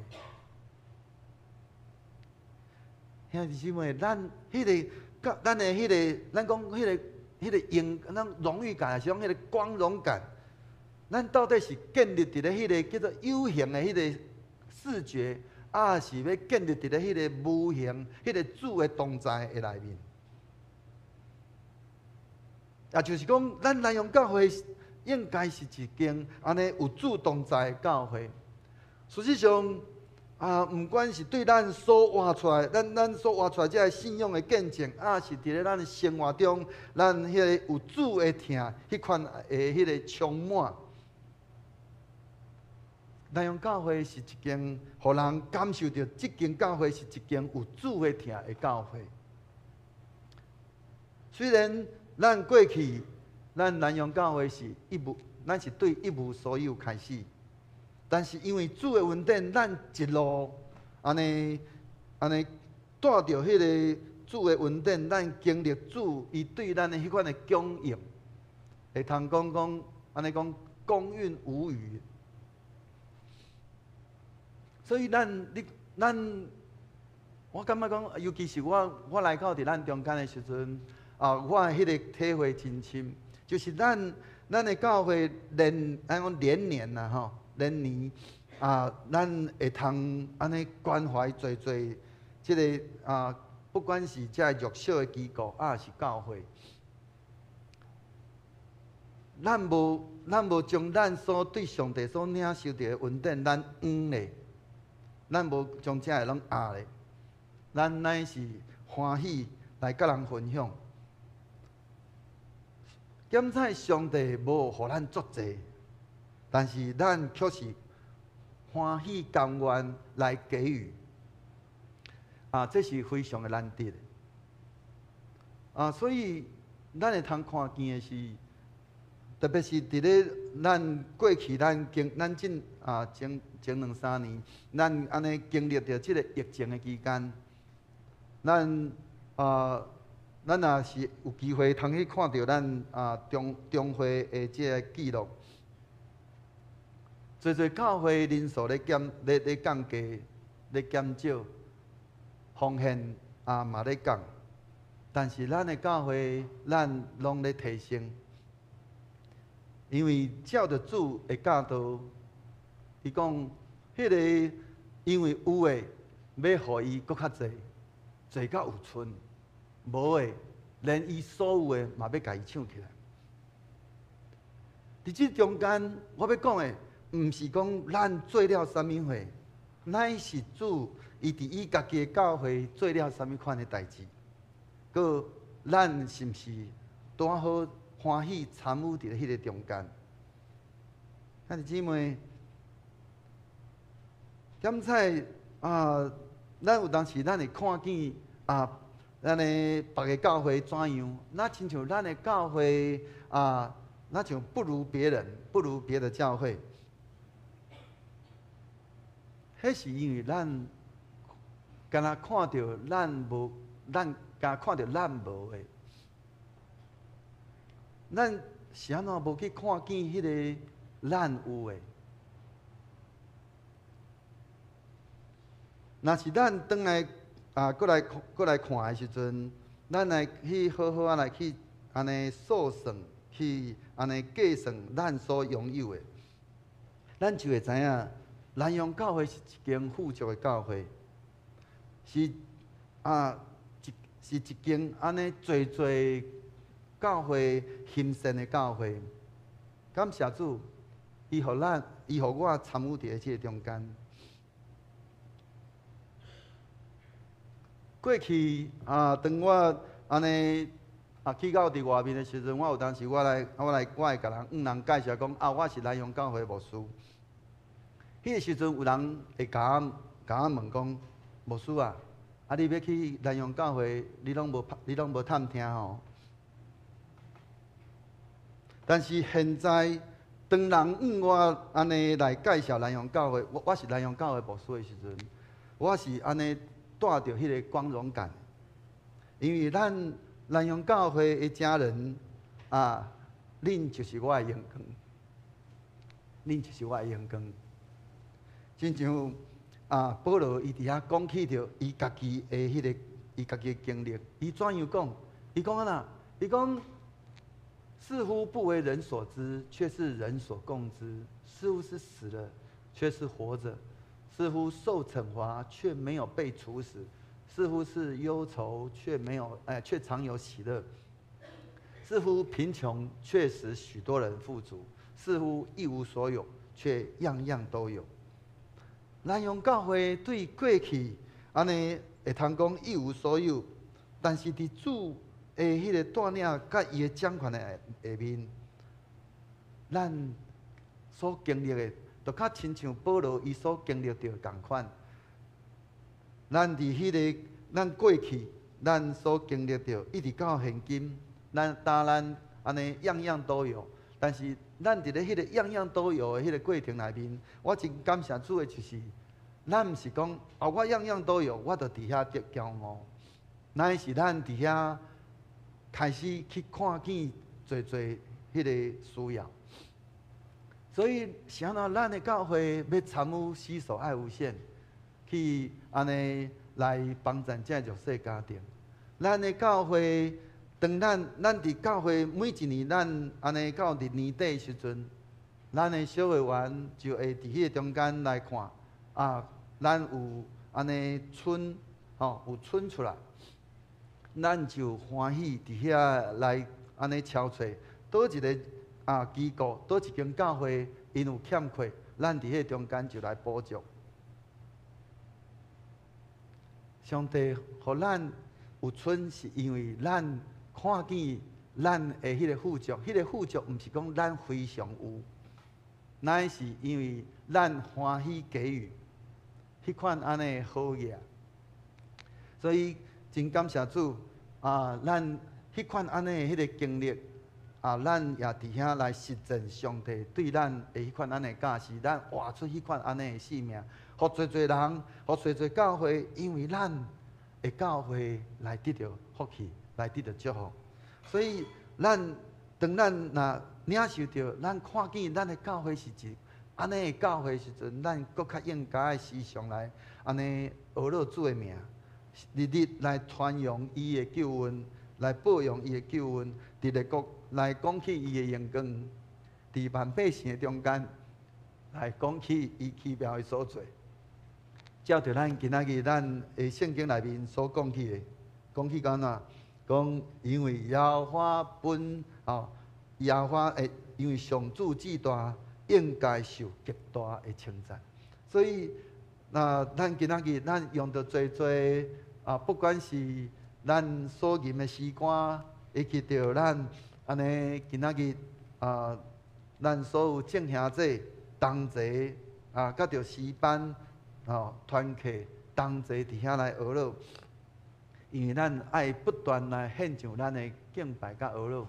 Speaker 2: 兄弟姊妹，咱彼个，咱的彼个，咱講彼个，彼个榮，咱榮譽感，還是講彼个光榮感？咱到底是建立佇咧彼个叫做有形的彼个視覺，抑是欲建立佇咧彼个無形、彼个主的同在的內面？也就是講，咱南洋教會應該是一間按呢有主同在的教會。事實上，毋管是對咱所活出來，咱所活出來這个信仰的見證，抑是佇咧咱的生活中，咱彼个有主的疼，彼款的彼个充滿。南洋教會是一間，予人感受著，這間教會是一間有主的疼的教會。雖然咱過去，咱南洋教會是一無，咱是對一無所有開始。但是因為主的恩典，咱一路按呢按呢帶著彼个主的恩典，咱經歷主伊對咱的彼款的供應，會通講講按呢講供應無餘。所以咱你咱，我感覺講，尤其是我來到佇咱中間的時陣，我的彼个體會真深，就是咱的教會連按講連年啦吼。連年啊，咱會通按呢關懷濟濟，這个不管是這弱小的機構，抑是教會，咱無將咱所對上帝所領受著的恩典，咱囥咧，咱無將這个攏壓咧，咱乃是歡喜來佮人分享。檢採上帝無予咱足濟。但是咱卻是歡喜甘願來給予，這是非常的難得的。所以咱會通看見的是，特別是佇咧咱過去咱經咱這前前兩三年，咱按呢經歷著這个疫情的期間，咱若是有機會通去看著咱中中會的這个記錄。濟濟教會人數咧減，咧降低，咧減少，奉獻嘛咧降，但是咱的教會，咱攏咧提升，因為照著主的教導，伊講，彼个因為有的欲予伊閣較濟，濟到有賰；無的，連伊所有的嘛欲共伊搶起來。佇這中間，我欲講的。毋是講咱做了啥物貨，乃是主伊佇伊家己的教會做了啥物款的代誌，閣咱是毋是拄好歡喜參與佇彼个中間？兄弟姊妹，檢採啊，咱有當時咱會看見啊，咱的別个教會怎樣？若親像咱的教會啊，若像不如別人，不如別的教會。彼是因為咱敢若看著咱無，咱敢看著咱無的，咱是按怎無去看見彼个咱有的？若是咱轉來啊，閣來閣來看的時陣，咱來去好好仔來去按呢數算，去按呢計算咱所擁有的，咱就會知影。南洋教會是一間富足的教會，是啊，一是一間按呢濟濟教會興盛的教會。感謝主，伊予咱，伊予我參與佇咧這个中間。過去啊，當我按呢啊去到佇外面的時陣，我有當時我來，我來，我會共人向人介紹講啊，我是南陽教會牧師。彼个時陣有人會共我共我問講，牧師啊，啊你欲去南陽教會，你攏無你攏無探聽吼？但是現在，當人向我按呢來介紹南陽教會，我我是南陽教會牧師的時陣，我是按呢帶著彼个光榮感，因為咱南陽教會的家人啊，恁就是我的榮光，恁就是我的榮光。親像啊，保羅伊佇遐講起著伊家己的彼个，伊家己的經歷，伊怎樣講？伊講按怎？伊講似乎不為人所知，卻是人所共知；似乎是死了，卻是活着；似乎受懲罰，卻沒有被處死；似乎是憂愁，卻沒有哎，卻常有喜樂；似乎貧窮，卻使許多人富足；似乎一無所有，卻樣樣都有。南陽教會對過去按呢會通講一無所有，但是佇主的彼个帶領佮伊的掌權的下面，咱所經歷的，就較親像保羅伊所經歷著仝款。咱佇彼个咱過去，咱所經歷著，一直到現今，咱當咱按呢樣樣都有，但是咱佇咧彼個樣樣都有的彼个過程內面，我真感謝主的就是，咱毋是講啊，我樣樣都有，我就佇遐得驕傲，乃是咱佇遐開始去看見濟濟彼个需要。所以，是按怎咱的教會欲參與洗手愛無限，去按呢來幫助這弱勢家庭。咱的教會，當咱咱佇教會每一年咱按呢到佇年底的時陣，咱的小會員就會佇彼個中間來看，啊，咱有按呢剩，吼，有剩出來，咱就歡喜佇遐來按呢敲揣，佗一个啊機構，佗一間教會，𪜶有欠缺，咱佇彼個中間就來補足。上帝予咱有剩，是因為咱看見咱的彼個富足，彼個富足毋是講咱非常有，乃是因為咱歡喜給予，彼款按呢好額。所以真感謝主啊！咱彼款按呢彼個經歷啊，咱也佇遐來實踐上帝對咱的彼款按呢教示，咱活出彼款按呢的生命，予濟濟人，予濟濟教會，因為咱的教會來得著福氣，來得著祝福。所以咱當咱若領受著，咱看見咱的教會是一按呢的教會時陣，咱閣較應該時常來按呢學樂主的名，日日來傳揚伊的救恩，來報揚伊的救恩，佇列國來講起伊的榮光，佇萬百姓的中間來講起伊奇妙的所做。照著咱今仔日咱的聖經內面所講起的，講起講怎？講因為耶和華本吼，耶和華會因為上主至大，應該受極大的稱讚。所以，那咱今仔日咱用著濟濟啊，不管是咱所吟的詩歌，以及著咱按呢今仔日啊，咱所有眾兄弟同齊啊，佮著詩班吼團契同齊佇遐來學樂，因為咱愛不斷來獻上咱的敬拜佮學樂。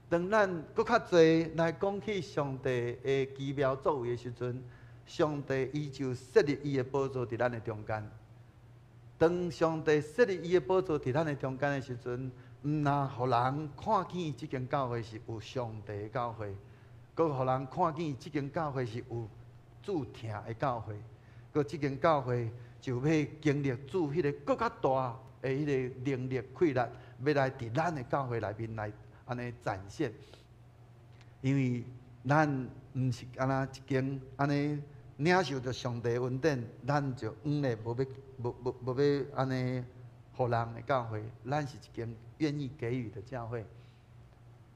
Speaker 2: 當咱閣較濟來講起上帝的奇妙作為的時陣，上帝伊就設立伊的寶座佇咱的中間。當上帝設立伊的寶座佇咱的中間的時陣，毋但予人看見這間教會是有上帝的教會，閣予人看見這間教會是有主疼的教會，閣這間教會就欲經歷主彼个閣較大的彼个能力氣力，欲來佇咱的教會內面來按呢展現。因為咱毋是干焦一間按呢領受著上帝恩典，咱就囌咧無欲無無無欲按呢予予人的教會，咱是一間願意給予的教會。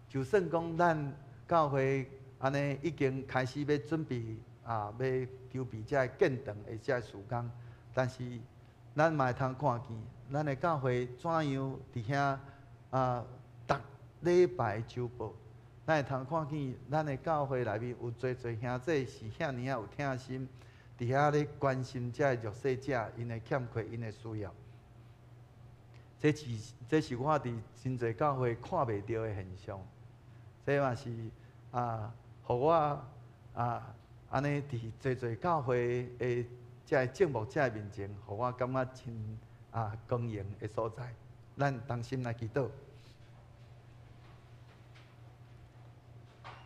Speaker 2: 就算講咱教會按呢已經開始欲準備啊，欲籌備這个建堂的這个事工，但是咱嘛會通看見，咱的教會怎樣佇遐啊，逐禮拜週報，咱會通看見咱的教會內面有濟濟兄弟是遐爾仔有疼心，佇遐咧關心這个弱勢者，𪜶的欠缺，𪜶的需要。這是我佇真濟教會看袂著的現象。這嘛是啊，予我啊，按呢佇濟濟教會的這个眾牧者面前，予我感覺真啊光榮的所在。咱同心來祈禱。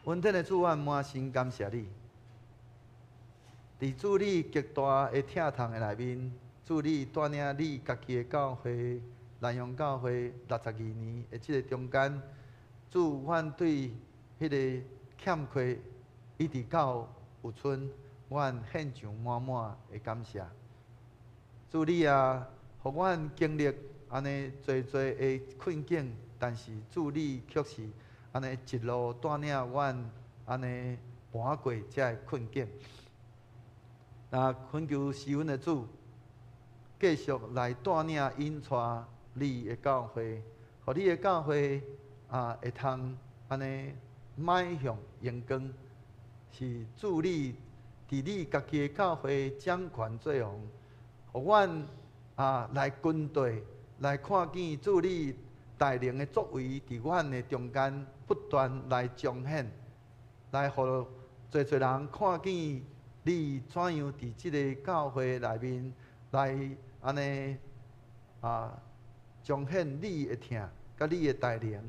Speaker 2: 恩典的主，阮滿心感謝你。佇主你極大的疼痛的內面，主你帶領你家己的教會，南陽教會62年的這个中間，主，阮對彼个欠缺一直到有賰，阮獻上滿滿的感謝。主你啊，予阮經歷按呢濟濟的困境，但是主你卻是按呢一路帶領阮按呢跋過這个困境。那懇求施恩的主，繼續來帶領引帶你的教會，予你的教會啊會通按呢邁向榮光，是主你佇你家己的教會掌權作王，予阮啊來跟隨，來看見主你大能的作為佇阮的中間不斷來彰顯，來予濟濟人看見你怎樣佇這个教會內面來按呢啊彰顯你的疼，佮你的大能，予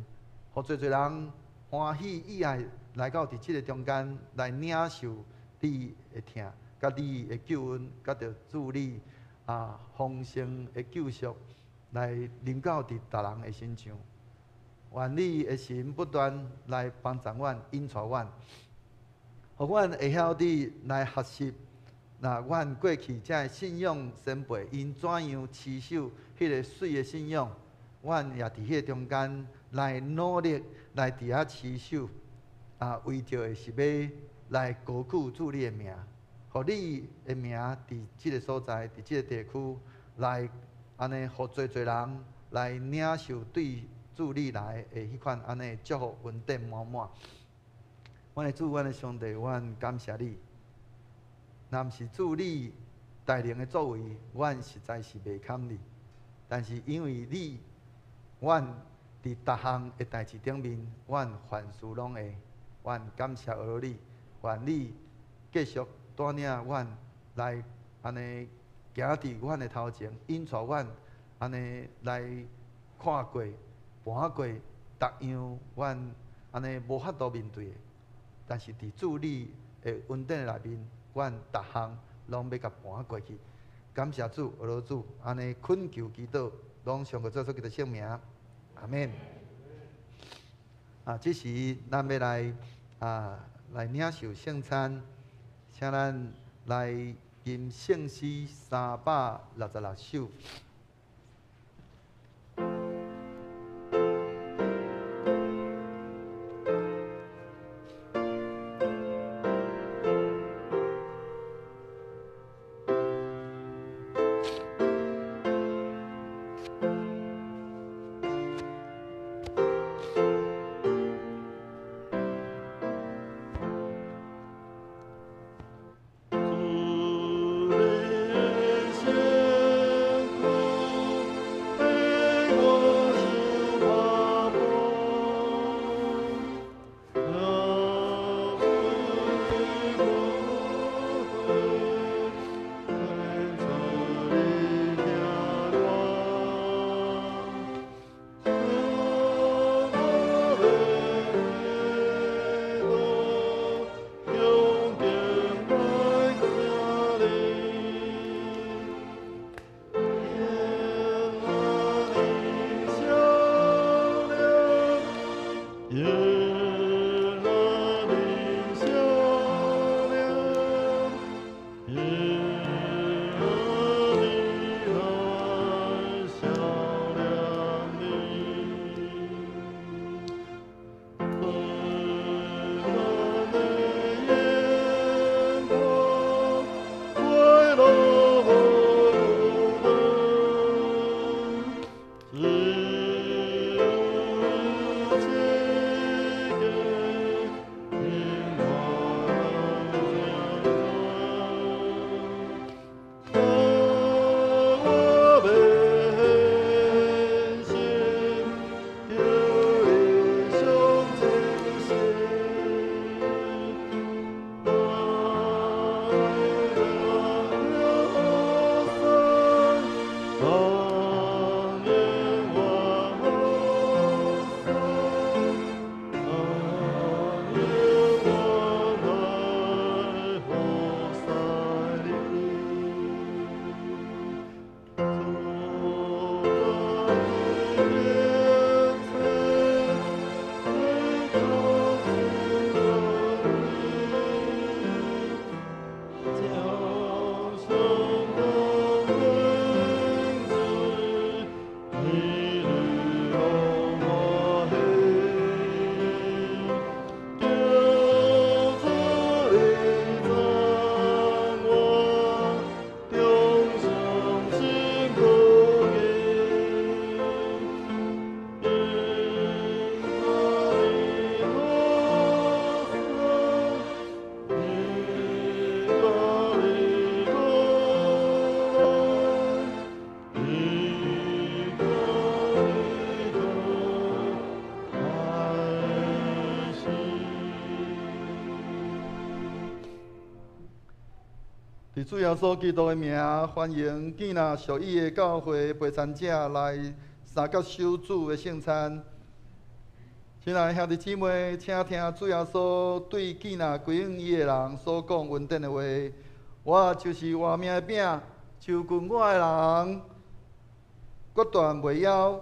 Speaker 2: 濟濟人歡喜意愛來到佇這个中間來領受你的疼，佮你的救恩，佮著主你啊豐盛的救贖，來臨到佇逐人的身上。願你的神不斷來幫助阮、引帶阮，予阮會曉得來學習。那阮過去這个信仰前輩，𪜶怎樣持守彼个媠的信仰，阮也佇彼个中間來努力，來佇遐持守。啊，為著的是欲來高舉主你的名，予你的名佇這个所在，佇這个地區來按呢，予濟濟人來領受對主你來的彼款按呢祝福恩典滿滿。阮的主，阮的上帝，阮感謝你。若毋是主你大能的作為，阮實在是袂堪你。但是因為你，阮佇逐項的代誌頂面，阮凡事攏會。阮感謝阿你，願你繼續帶領阮來按呢行佇阮的頭前，引帶阮按呢來看過、跋過逐樣阮按呢無法度面對的。但是佇主你的恩典內面，阮逐項攏欲共跋過去。感謝主，阿羅主，按呢懇求祈禱，攏奉主耶穌基督聖名，阿們。啊，這時咱欲來啊來領受聖餐，請咱來吟聖詩366首。
Speaker 5: 主的聖
Speaker 2: 伫主耶穌基督的名，歡迎建立屬伊的教會陪餐者來三角守主的聖餐。親愛的兄弟姊妹，請聽主耶穌對建立歸向伊的人所講恩典的話。我就是活命的餅，就近我的人，決斷袂枵；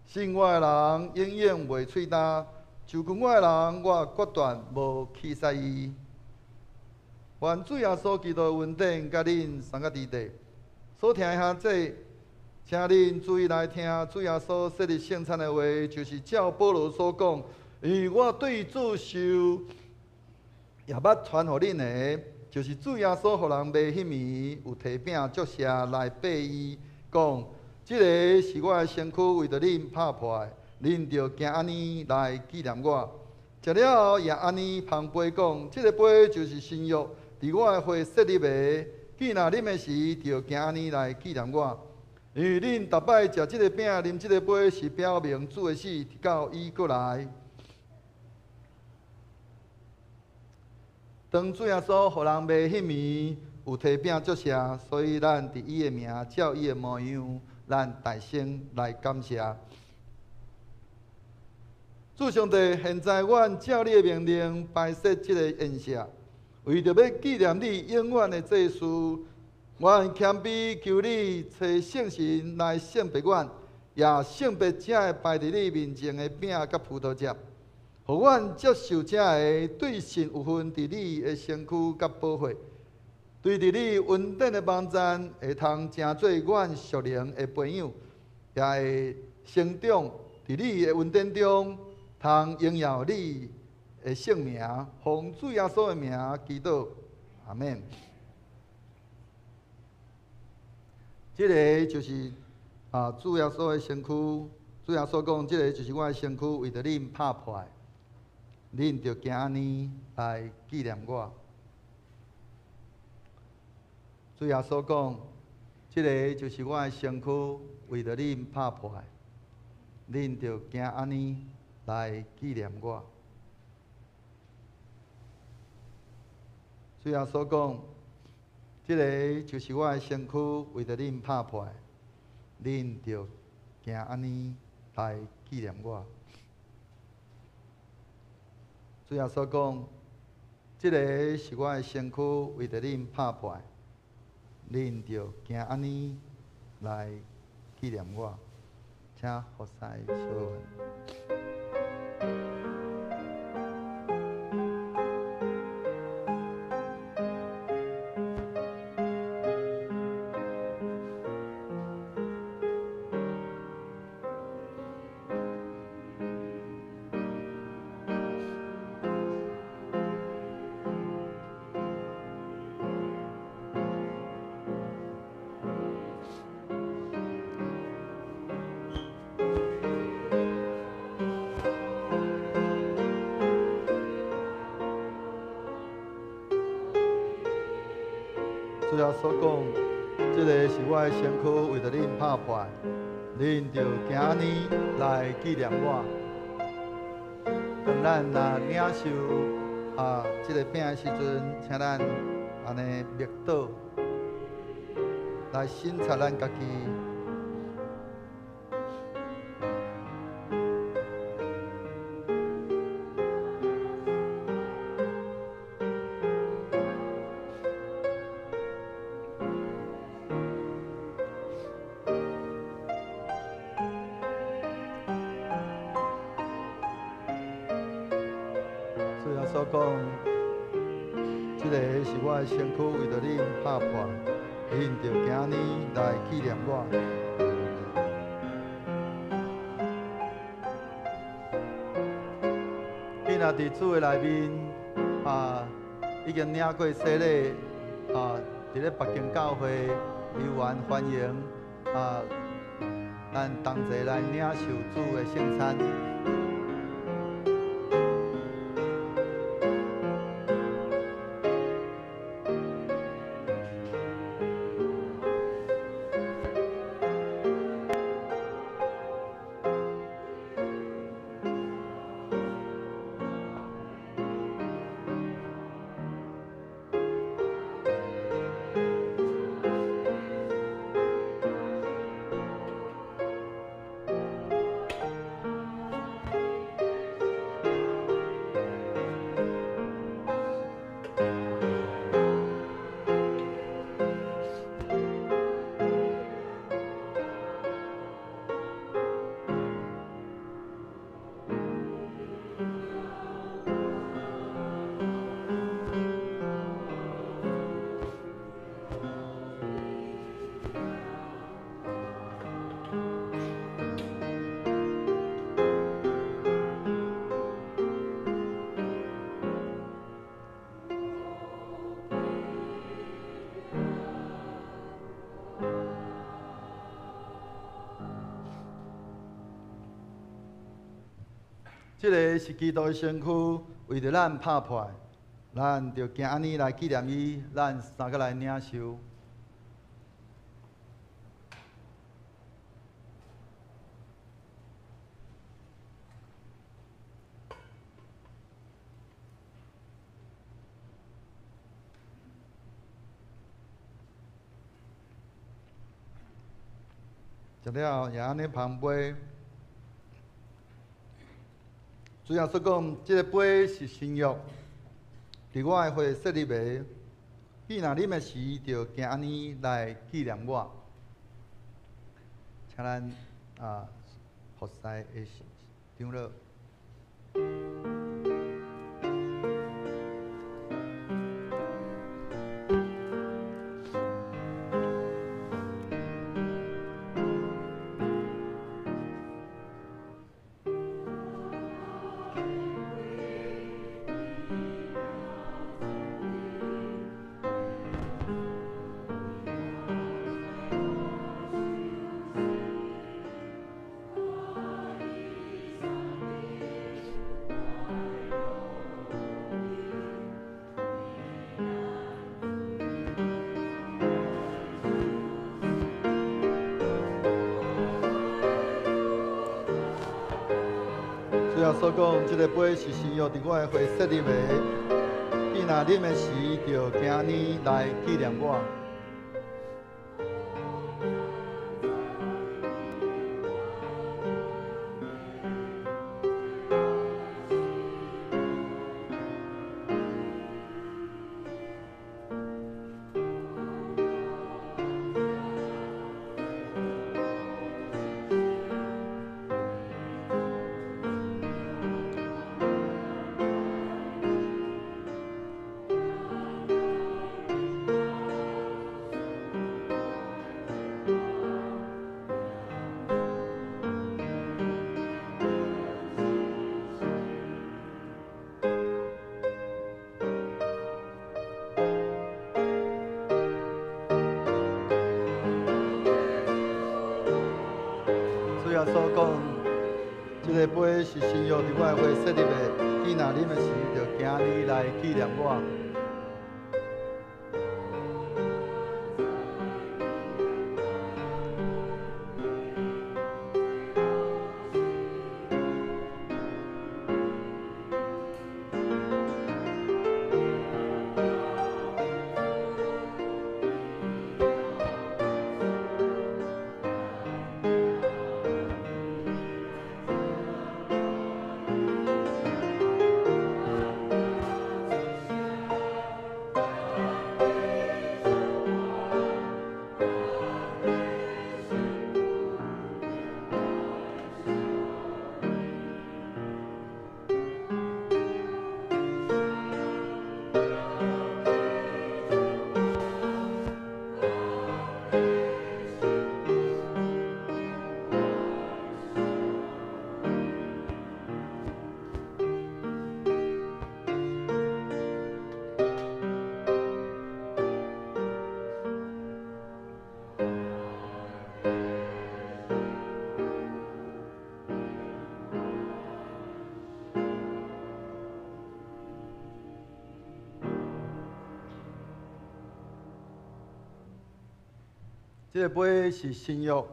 Speaker 2: 信我的人，永遠袂喙焦。就近我的人，我決斷無棄殺伊。願主耶穌基督的恩典佮恁三個弟弟所聽的兄弟，請恁注意來聽主耶穌設立聖餐的話，就是照保羅所講，因為我對主受，也捌傳予恁的，就是主耶穌予人賣彼暝，有提餅祝謝來擘伊，講：這个是我的身軀，為著恁拍破的，恁著行按呢來紀念我。食了後也按呢捧杯講：這个杯就是新約。佇我的血設立的，既若啉的時，就行按呢來紀念我。因為恁逐擺食這个餅、啉這个杯，是表明主的死，直到伊閣來。當主耶穌予人賣彼暝，有提餅祝謝，所以咱佇伊的名，照伊的模樣，咱大聲來感謝。主上帝，現在阮照你的命令擺設這个宴席。為著欲紀念你永遠的祭司，阮謙卑求你差聖神來聖別阮，也聖別這个擺佇你面前的餅佮葡萄汁，予阮接受這个對神有份佇你的身軀佮寶血，對佇你恩典的網站會通成做阮屬靈的培養，也會成長佇你的恩典中，通榮耀你的聖名，奉主耶穌的名祈禱，阿們。這个就是主耶穌的身軀。主耶穌講，這个就是我的身軀，為著恁拍破的，恁著行按呢來紀念我。主耶穌講，這个就是我的身軀，為著恁拍破的，恁著行按呢來紀念我。主耶穌講，這个就是我的身軀，為著恁拍破的，恁著行按呢來紀念我。主耶穌講，這个是我的身軀，為著恁拍破的，恁著行按呢來紀念我。請服侍小。主耶穌講，這个是我的身軀，為著恁拍破的，恁著行按呢來紀念我。當咱若領受這个餅的時陣，請咱按呢默禱，來省察咱家己。所講，這个是我的身軀，為著恁拍破，恁著行按呢來紀念我。今仔佇主的內面已經領過洗禮佇咧北京教會猶原歡迎咱同齊來領受主的聖餐。這个是基督的身軀，為著咱拍破，咱就行按呢來紀念伊，咱三個來領受。食了也按呢捧杯。主耶穌講，這个杯是新約，佇我的血設立的。彼若啉的時，就行按呢來紀念我。請咱服侍的長老。主耶穌講，這个杯是新約佇我的血設立的，彼若啉的時，就行按呢來紀念我。主耶穌講，這个杯是新約佇我的血設立的，彼若啉的時，就行按呢來紀念我。這个杯是新約，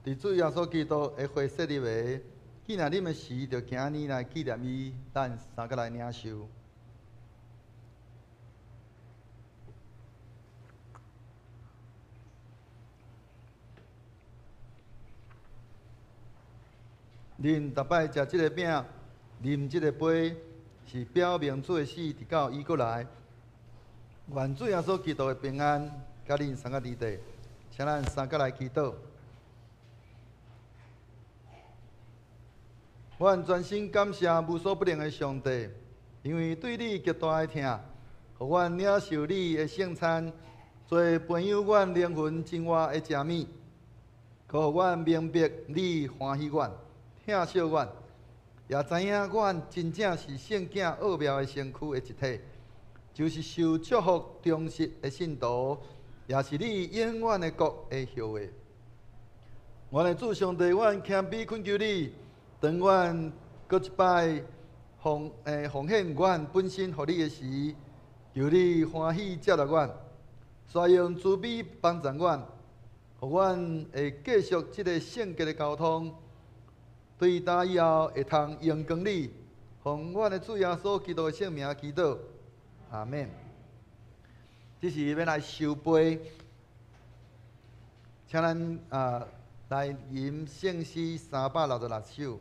Speaker 2: 佇主耶穌基督的血設立的。彼若啉的時，就行按呢來紀念伊，咱三個來領受。恁逐擺食這个餅，啉這个杯，是表明主的死，直到伊閣來。願主耶穌基督的平安，佮恁三个弟弟。請咱三個來祈禱。阮專心感謝無所不能的上帝，因為對你極大的疼，予阮領受你的聖餐，做培養阮靈魂真活的食物，閣予阮明白你歡喜阮、疼惜阮，也知影阮真正是聖囝奧妙的身軀的一體，就是受祝福忠實的信徒。也是你永遠的國的後裔。阮的主上帝，阮謙卑懇求你，當阮閣一擺奉獻阮本身予你的時，求你歡喜接納阮，煞用慈悲幫助阮，予阮會繼續這个聖潔的交通，對今以後會通榮光你，奉阮的主耶穌基督的聖名祈禱，阿們。這時欲來收杯，請咱來吟聖詩366首。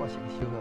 Speaker 2: 我先收了。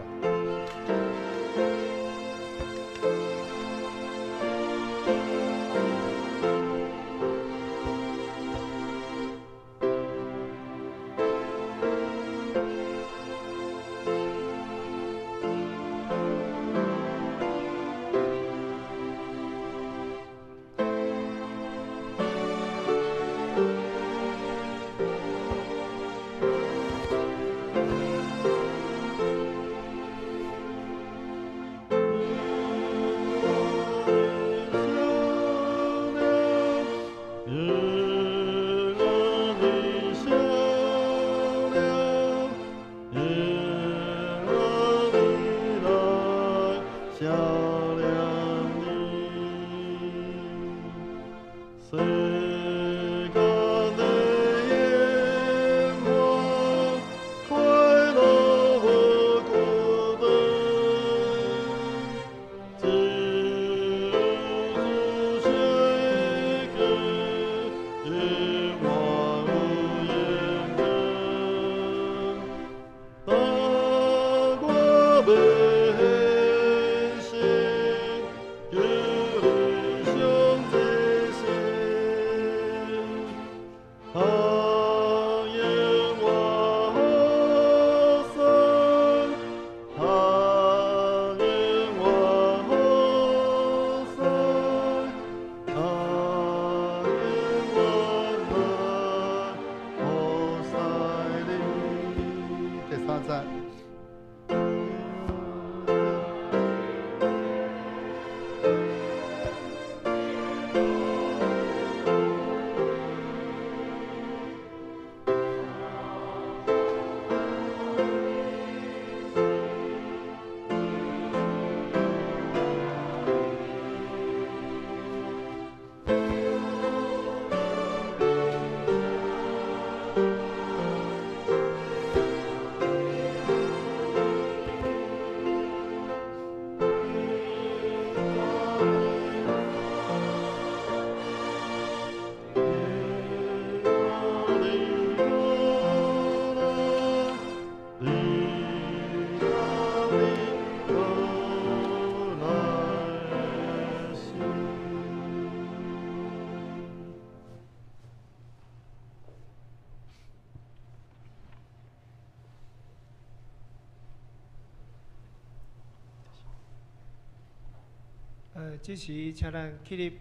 Speaker 3: 這時，請咱起立，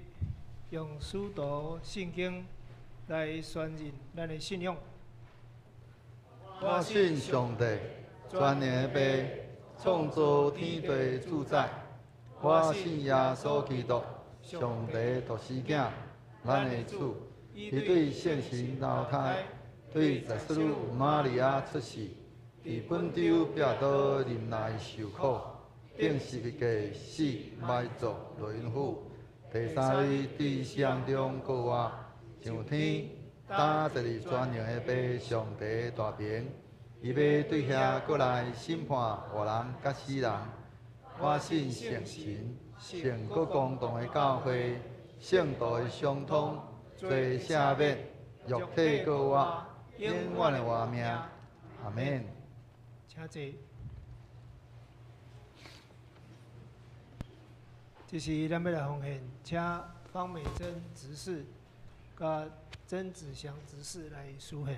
Speaker 3: 用使徒信經來宣認咱的信仰。
Speaker 2: 我信上帝，全能的父，創造天地主宰。我信耶穌基督，上帝獨生囝，咱的主。伊對聖神投胎，對十四女瑪利亞出世，佇本丟彼拉多忍耐受苦。釘十字架死埋葬落陰府，第三日佇死人中復活，上天，擔坐佇全能的父上帝大爿，伊欲對遐閣來審判活人佮死人。我信聖神，聖國公同的教會，聖徒的相通，罪赦免，肉體復活，永遠的活命。阿們。
Speaker 3: 請坐。這時，咱欲來奉獻，請方美珍執事佮曾子祥執事來書獻。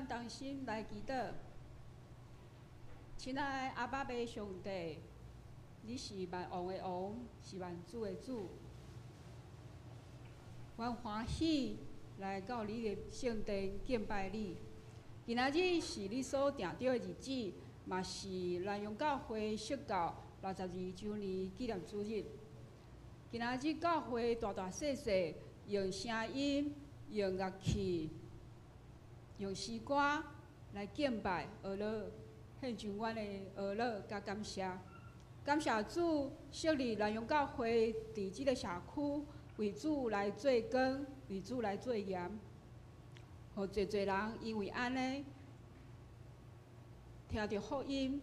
Speaker 5: 咱同心來祈禱。親愛的阿爸父上帝，你是萬王的王，是萬主的主。阮歡喜來到你的聖殿敬拜你。今仔日是你所定著的日子，嘛是南陽教會設教62週年紀念主日。今仔日教會大大細細用聲音、用樂器、用詩歌來敬拜、阿樂，獻上阮的阿樂佮感謝。感謝主設立南陽教會佇這个社區，為主來做光，為主來做鹽，予濟濟人因為按呢聽著福音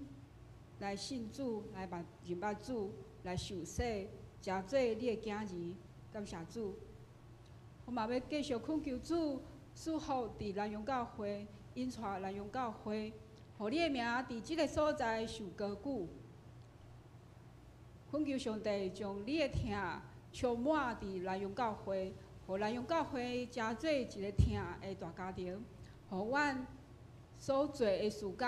Speaker 5: 來信主，來認捌主，來受洗，成做你的囝兒。感謝主，我嘛欲繼續懇求主賜福佇南陽教會，引帶南陽教會，予你的名佇這个所在受高舉。懇求上帝將你的疼充滿佇南陽教會，予南陽教會成做一个疼的大家庭，予阮所做的事工，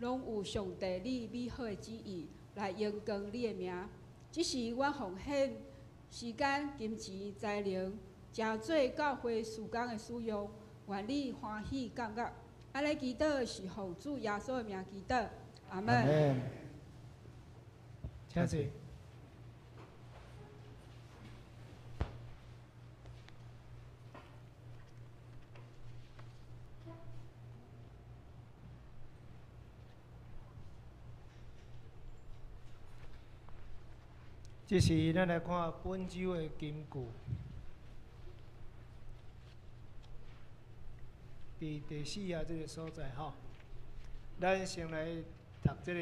Speaker 5: 攏有上帝你美好的旨意來榮光你的名。這是阮奉獻時間、金錢、才能，成做教會事工的使用，願你歡喜感覺。按呢祈禱是奉主耶穌的名祈禱，阿們。
Speaker 3: 請坐。這時，咱來看本週的金句，佇第四頁這个所在吼，咱先來讀這个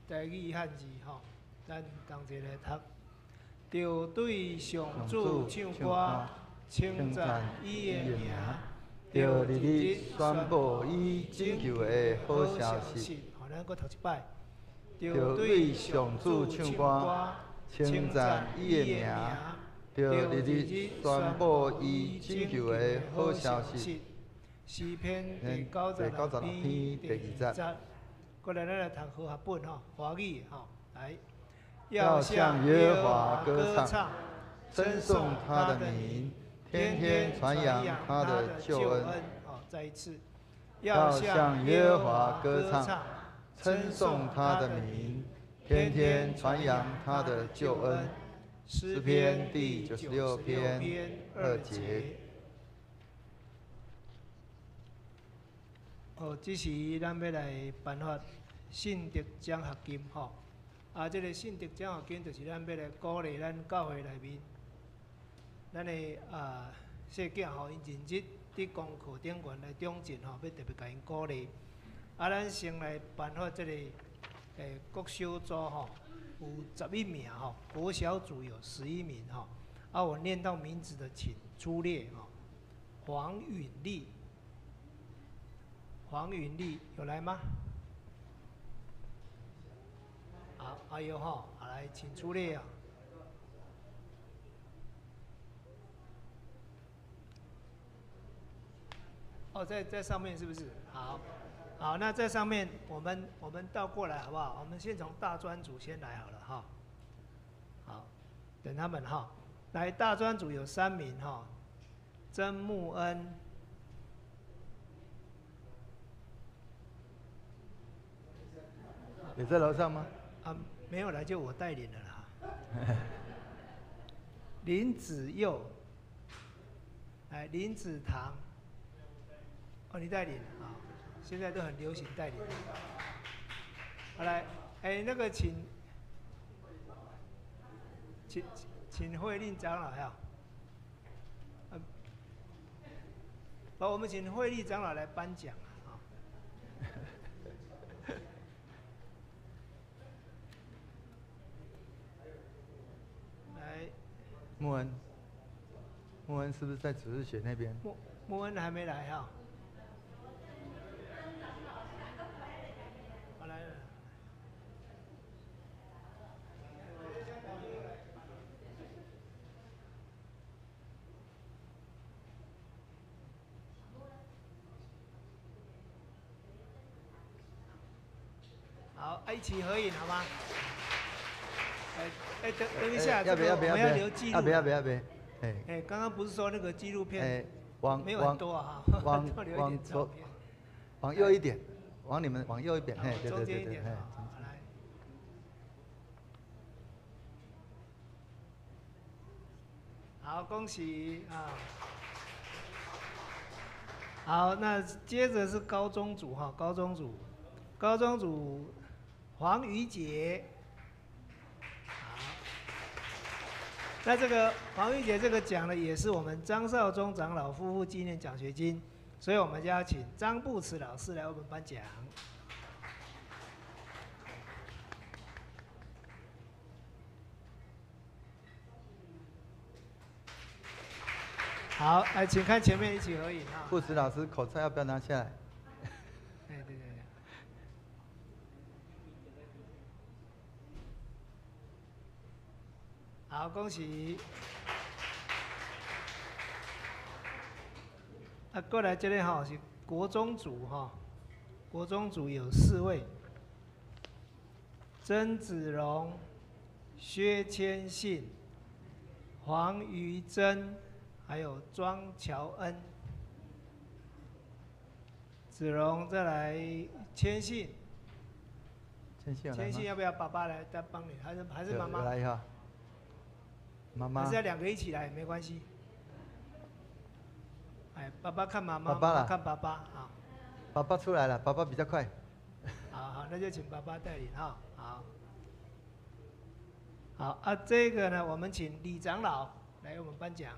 Speaker 3: 台語漢字吼，咱同齊來讀。著對上主唱歌，稱讚伊的名；
Speaker 2: 著日日宣布伊拯救的好消息。
Speaker 3: 好，咱閣讀一擺。
Speaker 2: 著對上主唱歌，稱讚伊的名；著日日宣布伊拯救的好消息。
Speaker 3: 詩篇第96篇第二節。過來，咱來讀和合本吼，華語吼，來。
Speaker 2: 要向耶和華歌唱，稱頌他的名，天天傳揚他的救恩。
Speaker 3: 好，再一次。
Speaker 2: 要向耶和華歌唱，稱頌他的名，天天傳揚他的救恩。詩篇第96篇2節。
Speaker 3: 哦，這時咱欲來頒發信德獎學金吼。啊，這个信德獎學金就是咱欲來鼓勵咱教會內面，咱的細囝吼，𪜶認真佇功課頂懸來長進吼，欲特別共𪜶鼓勵。啊，咱先來頒發這个國小組吼，有11名吼，國小組有11名吼。啊，我念到名字的請出列吼。黃允麗，黃允麗有來嗎？好，哎呦吼，好來，請出列啊！哦，在上面是不是？好，好，那在上面我們倒過來好不好？我們先從大專組先來好了哈。好，等他們哈。來，大專組有3名哈，曾木恩。
Speaker 2: 你在樓上嗎？
Speaker 3: 啊，沒有來就我帶領了啦。林子佑，來林子堂，哦，你帶領啊，現在都很流行帶領。好來，哎，那個請慧令長老呀，好，我們請慧麗長老來頒獎啊。來，
Speaker 2: 穆恩，穆恩是不是在主日學那邊？
Speaker 3: 穆恩還沒來哈。好來了。好，一起合影好嗎？哎哎，等等一下，這個我們要留記錄。
Speaker 2: 啊，別啊別啊別！哎
Speaker 3: 哎，剛剛不是說那個紀錄片？沒有很多啊，
Speaker 2: 往往左，往右一點，往你們往右一點，嘿，對對對對，來。
Speaker 3: 好，恭喜啊！好，那接着是高中組哈，高中組，高中組黃瑜杰。好，那這個黃瑜杰這個獎呢，也是我們張少忠長老夫婦紀念獎學金，所以我們就要請張布慈老師來為我們頒獎。好，來，請看前面一起合影啊。
Speaker 2: 布慈老師口罩要不要拿下來？
Speaker 3: 哎，對對對。好，恭喜！啊，過來這裡哈是國中組哈，國中組有4位：曾子榮、薛千信、黃瑜珍。還有莊喬恩、子榮，再來千信。
Speaker 2: 千
Speaker 3: 信要不要爸爸來再幫你？還是媽媽？
Speaker 2: 來一下。媽媽。
Speaker 3: 還是要兩個一起來沒關係。哎，爸爸看媽媽，媽媽看爸爸啊。
Speaker 2: 爸爸出來了，爸爸比較快。
Speaker 3: 好好，那就請爸爸帶領哈。好。好啊，這個呢，我們請李長老來為我們頒獎。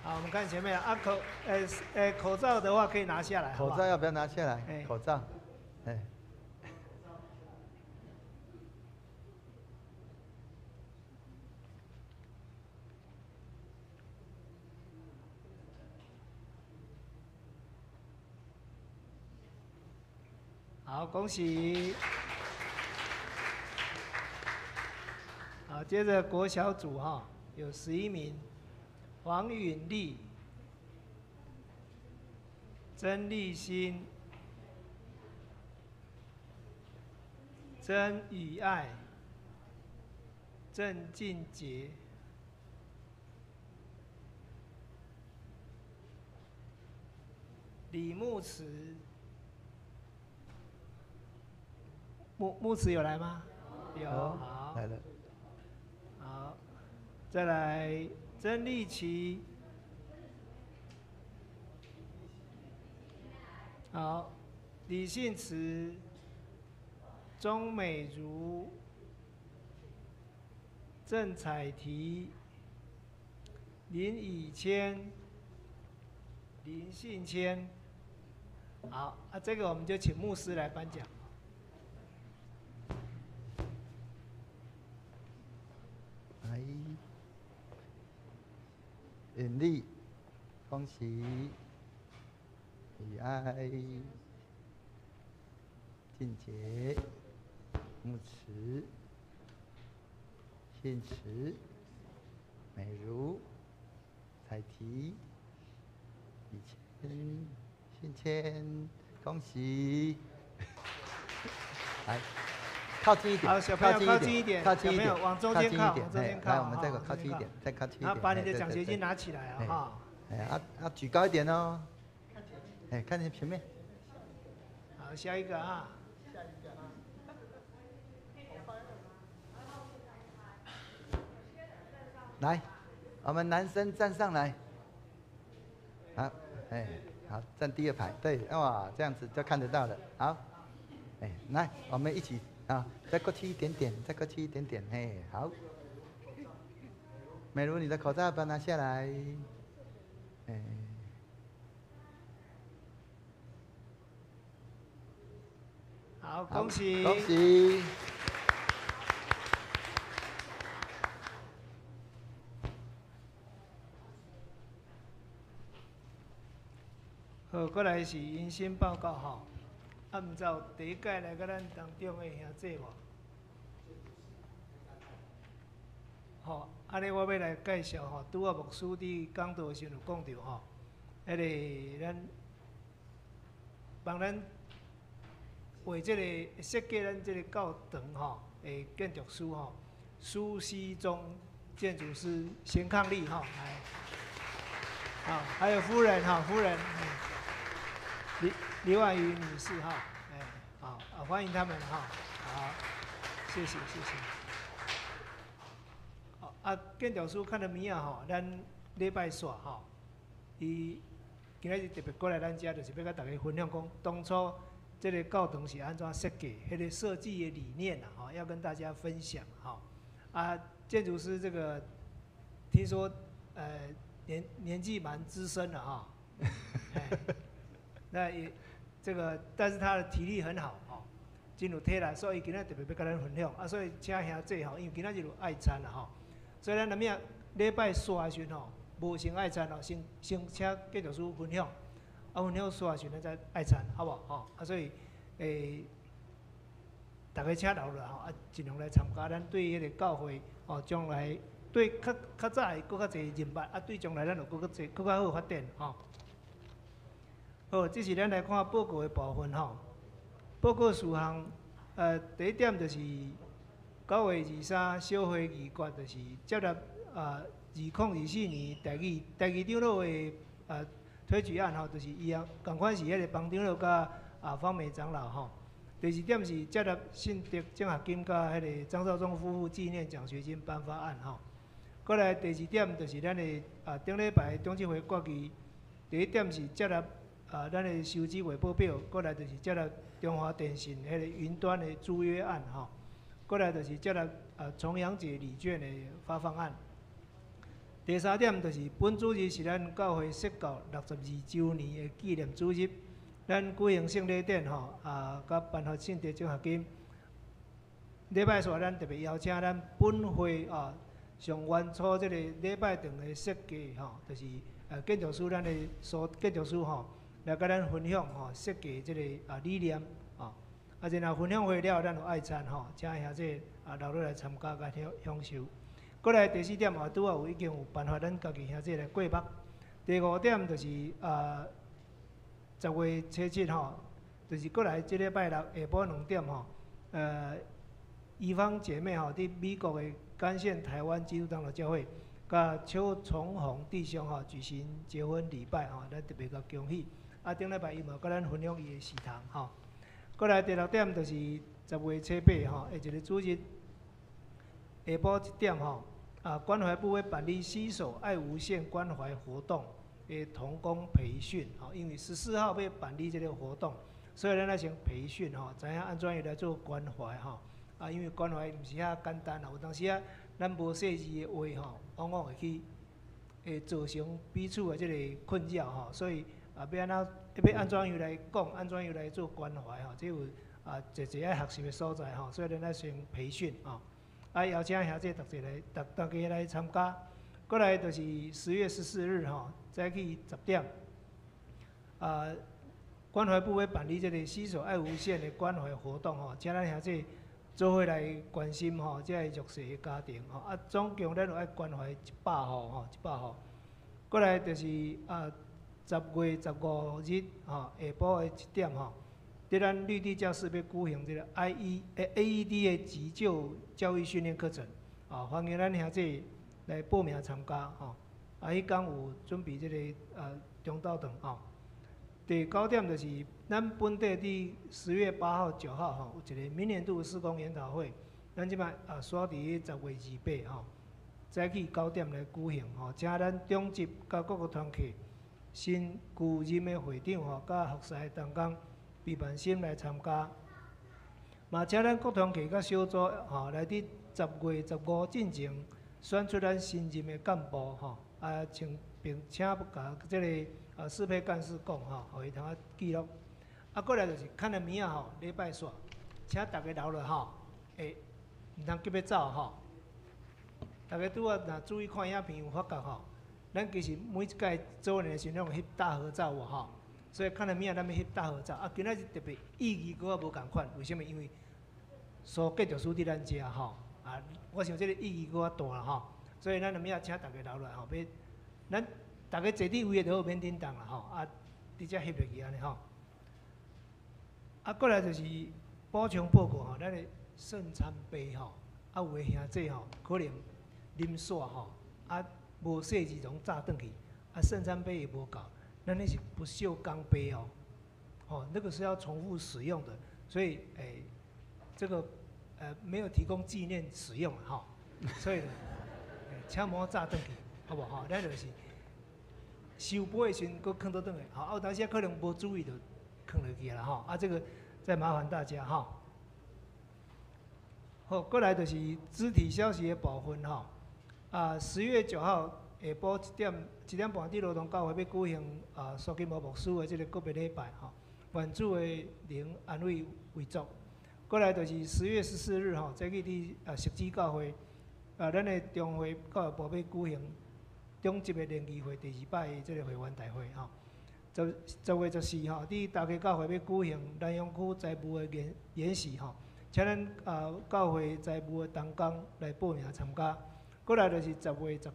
Speaker 3: 好，我們看前面啊，口罩的話可以拿下來。
Speaker 2: 口罩要不要拿下來？口罩，哎。
Speaker 3: 好，恭喜！好，接着國小組哈，有11名。黃允麗、曾立新、曾宇愛、鄭俊杰、李牧慈，牧慈有來嗎？有，好，
Speaker 2: 來了。
Speaker 3: 好，再來。曾麗琪，好，李信慈、鍾美如、鄭彩提、林以谦、林信谦，好，啊，這個我們就請牧師來頒獎。
Speaker 2: 來。允麗，恭喜！以愛、俊杰、牧慈、信慈、美如、彩提、以谦、信谦，恭喜！來，靠近一點，
Speaker 3: 好，小朋友靠近一點，
Speaker 2: 靠近一點，
Speaker 3: 往中間靠，往中間靠，
Speaker 2: 來，我們再靠近一點，再靠近一點。
Speaker 3: 把你的獎學金拿起來啊！哈，
Speaker 2: 哎，啊，舉高一點哦。哎，看見前面。
Speaker 3: 好，下一個啊。
Speaker 1: 下一個啊。
Speaker 2: 來，我們男生站上來。好，哎，好，站第二排，對，哇，這樣子就看得到了。好，哎，來，我們一起。啊，再過去一點點，再過去一點點，嘿，好。美如，你的口罩要不要拿下來？哎，
Speaker 3: 好，恭喜！
Speaker 2: 恭喜！
Speaker 3: 好，過來是迎新報告吼。啊，毋知有第一屆來佮咱當中的兄弟無？吼，按呢我欲來介紹吼，拄仔牧師佇講道的時陣有講著吼，彼个咱幫咱為這個設計咱這個教堂吼的建築師吼，蘇錫宗建築師邢抗力吼，來，好，還有夫人哈，夫人。李李婉瑜女士哈，哎，好啊，歡迎他們哈，好，謝謝謝謝。好啊，建築師看到物仔吼，咱禮拜四吼，伊今仔日特別過來咱遮，就是欲佮大家分享講，當初這个教堂是按怎設計，彼個設計的理念啊，吼，要跟大家分享吼。啊，建築師這個聽說年紀蠻資深的哈。那也這個，但是他的體力很好吼，真有體力，所以今仔特別欲佮咱分享啊，所以請兄弟吼，因為今仔日有愛餐啦吼，所以咱啥物禮拜四的時陣吼，無先愛餐咯，先先請建築師分享，啊分享煞的時陣咱再愛餐，好無吼？啊所以逐家請留落來吼，啊盡量來參加，咱對彼个教會哦，將來對較較早會閣較濟認捌，啊對將來咱就閣較濟閣較好發展吼。好，這是咱來看報告的部分吼。報告事項，第一點就是9月23小會議決，就是接納啊2024年台語長老的推舉案吼，就是伊啊仝款是彼个邦長老佮方美長老吼。第二點是接納信德獎學金佮彼个張紹忠夫婦紀念獎學金頒發案吼。過來第二點就是咱的頂禮拜長執會決議，第一點是接納咱的收支月報表，過來就是接納中華電信彼個雲端的租約案吼，過來就是接納重陽節禮券的發放案。第三點就是本主日是咱教會設教62週年的紀念主日，咱舉行聖禮典吼，佮頒發信德獎學金。禮拜四咱特別邀請咱本會上原初這个禮拜堂的設計吼，就是建築師咱的蘇建築師吼，來佮咱分享吼設計這个理念吼，然後分享會了，咱有愛餐吼，請兄弟留落來參加佮享受。過來第四點嘛，拄仔有已經有辦法，咱家己兄弟來過目。第五點就是10月初7吼，就是過來這禮拜六下晡2點吼，怡芳姐妹吼，佇美國的甘縣台灣基督長老教會，佮邱崇宏弟兄吼舉行結婚禮拜吼，咱特別共恭喜。啊，頂禮拜伊嘛佮咱分享伊的喜糖吼。過來第六點就是10月初8吼，下一个主日下晡1點吼，關懷部會辦理攜手愛無限關懷活動的同工培訓吼，因為14號欲辦理這个活動，所以咱愛先培訓吼，知影按怎樣來做關懷吼。啊，因為關懷毋是遐簡單啦，有當時啊，咱無細緻的話吼，往往會去會造成彼此的這个困擾吼，所以欲按怎欲按怎樣來講，按怎樣來做關懷吼，這有濟濟愛學習的所在吼，所以咱愛先培訓吼。啊，邀請兄弟逐個來，逐大家來參加。過來就是10月14日吼，早起10點，關懷部會辦理這个攜手愛無限的關懷活動吼，請咱兄弟做伙來關心吼，這个弱勢的家庭吼。啊，總共咱有愛關懷100戶吼，100戶。過來就是10月15日吼，下晡的1點吼，佇咱綠地教室欲舉行這个 I E AED 的急救教育訓練課程，歡迎咱兄弟來報名參加吼。啊，彼工有準備這个中晝頓吼。第九點就是咱本地佇10月8號、9號吼，有一個明年度事工研討會，咱這擺煞佇10月28吼，早起9點來舉行吼，請咱長執佮各個團契新舊任的會長吼，佮服侍的同工畢萬心來參加，嘛請咱各團契佮小組吼來佇10月15進前選出咱新任的幹部吼，請並請共這个適配幹事講吼，予伊通仔記錄。啊，過來就是看的暝仔吼，禮拜四，請逐家留落吼，毋通急欲走吼。逐家拄仔若注意看影片有發覺吼，咱其實每一屆周年的時陣攏翕大合照有無吼？所以看了明仔咱欲翕大合照。啊，今仔日特别意义阁较无仝款，为啥物？因为苏建筑师伫咱遮吼，啊，我想这个意义阁较大啦吼，所以咱明仔请逐家留落来吼，欲咱逐家坐伫位就好，免振动啦吼，啊，直接翕入去按呢吼。啊，过来就是补充报告吼，咱的圣餐杯吼，啊，有的兄弟吼，可能啉煞吼，啊，无细致从炸转去，啊，圣餐杯也无够，咱那是不锈钢杯哦，吼，那个是要重复使用的，所以这个没有提供纪念使用哈，所以呢，请莫炸转去，好无吼？咱就是收杯的时阵，阁囥倒转来，吼，啊，有当时可能无注意就囥落去啦吼，啊，这个再麻烦大家哈。好，过来就是肢体消息的部分吼，啊，10月9号下晡1点、1点半，伫罗东教会欲举行啊苏金模牧师的这个告别礼拜吼，愿主的灵安慰遗族。过来就是10月14日吼，早起伫啊石子教会啊，咱的中会教育部欲举行中级的联谊会第二摆的这个会员大会吼。10月14吼，伫大家教会欲举行南阳区财务的研习吼，请咱啊教会财务的同工来报名参加。过来就是10月19，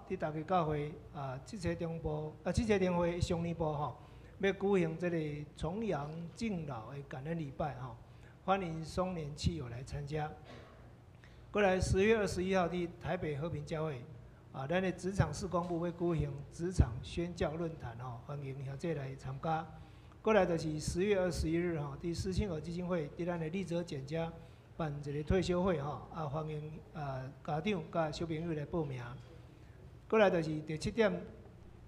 Speaker 3: 伫大家教会啊汽车中部啊汽车联会商业部吼，欲举行这个重阳敬老的感恩礼拜吼，欢迎松年亲友来参加。过来10月21号伫台北和平教会啊，咱的职场事工部欲举行职场宣教论坛吼，欢迎兄弟来参加。过来就是10月21日吼，伫施庆和基金会伫咱的丽泽简家办一个退修会吼，啊欢迎啊家长佮小朋友来报名。过来就是第七点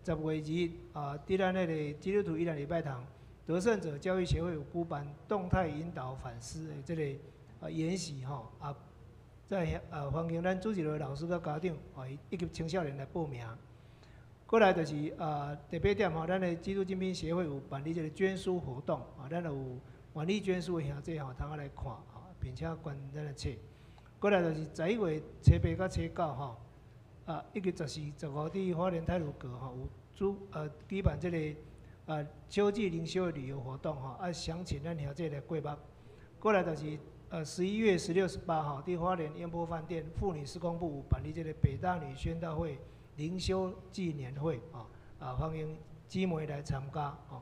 Speaker 3: ，10月2日啊，伫咱彼个基督徒伊兰礼拜堂得胜者教育协会有举办动态引导反思的这个啊研习吼，啊在遐啊欢迎咱主日的老师佮家长啊以及青少年来报名。过来就是啊第八点吼，咱的基督精兵协会有办理这个捐书活动啊，咱有愿意捐书的兄弟吼，通仔来看吼，并且捐咱的册。过来就是11月初八佮初九吼，啊，以及14、15伫花莲太鲁阁吼有主举办这个啊秋季灵修的旅游活动吼，啊，详情咱兄弟来过目。过来就是11月16、18号伫花莲烟波饭店妇女事工部有办理这个北大女宣道会灵修纪念会啊，啊，欢迎姊妹来参加吼。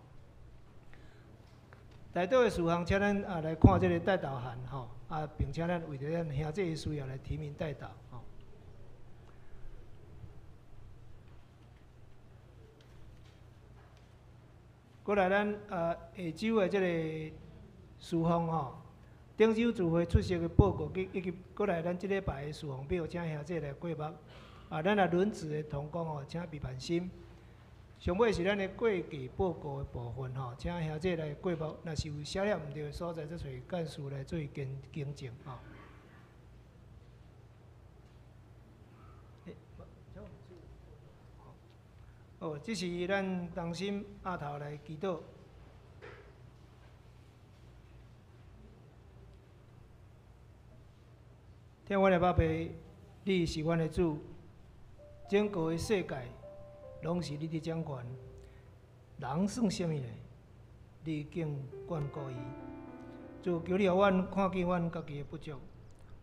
Speaker 3: 代祷的事项，请咱啊来看这个代祷函吼，啊，并且咱为著咱兄弟的需要来提名代祷吼。过来，咱啊下周的这个事奉吼，顶周聚会出席的报告以及过来咱这礼拜的事奉表，请兄弟来过目。啊，咱若轮值的同工吼，请备办心。上尾是咱的过季报告的部分吼，请兄弟来过目。若是有写了毋对的所在，再揣干事来做更正吼。哦，这是咱同心阿头来祈祷。天阮的爸爸，你是阮的主，整个的世界拢是你伫掌权。人算啥物呢？你竟眷顾伊。主，求你予阮看见阮家己的不足，予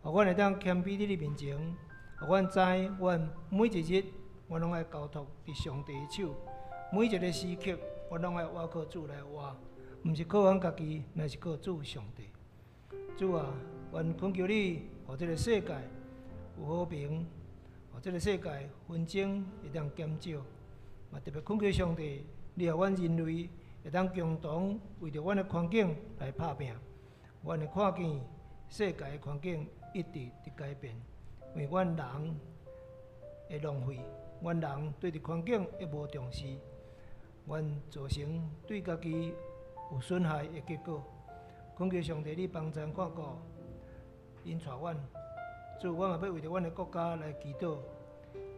Speaker 3: 阮会当谦卑伫你面前，予阮知阮每一日，我拢爱交托伫上帝的手，每一个时刻，我拢爱倚靠主来活，毋是靠阮家己，乃是靠主上帝。主啊，愿恳求你，予这个世界有和平，予这个世界纷争会当减少。嘛特别恳求上帝，你予阮人类会当共同为著阮的环境来拍拼。阮会看见世界的环境一直伫改变，因为阮人会浪费。阮人对伫环境的无重视，阮造成对家己有损害的结果。恳求上帝，你帮助看顾，引带阮。主，我嘛欲为著阮的国家来祈祷，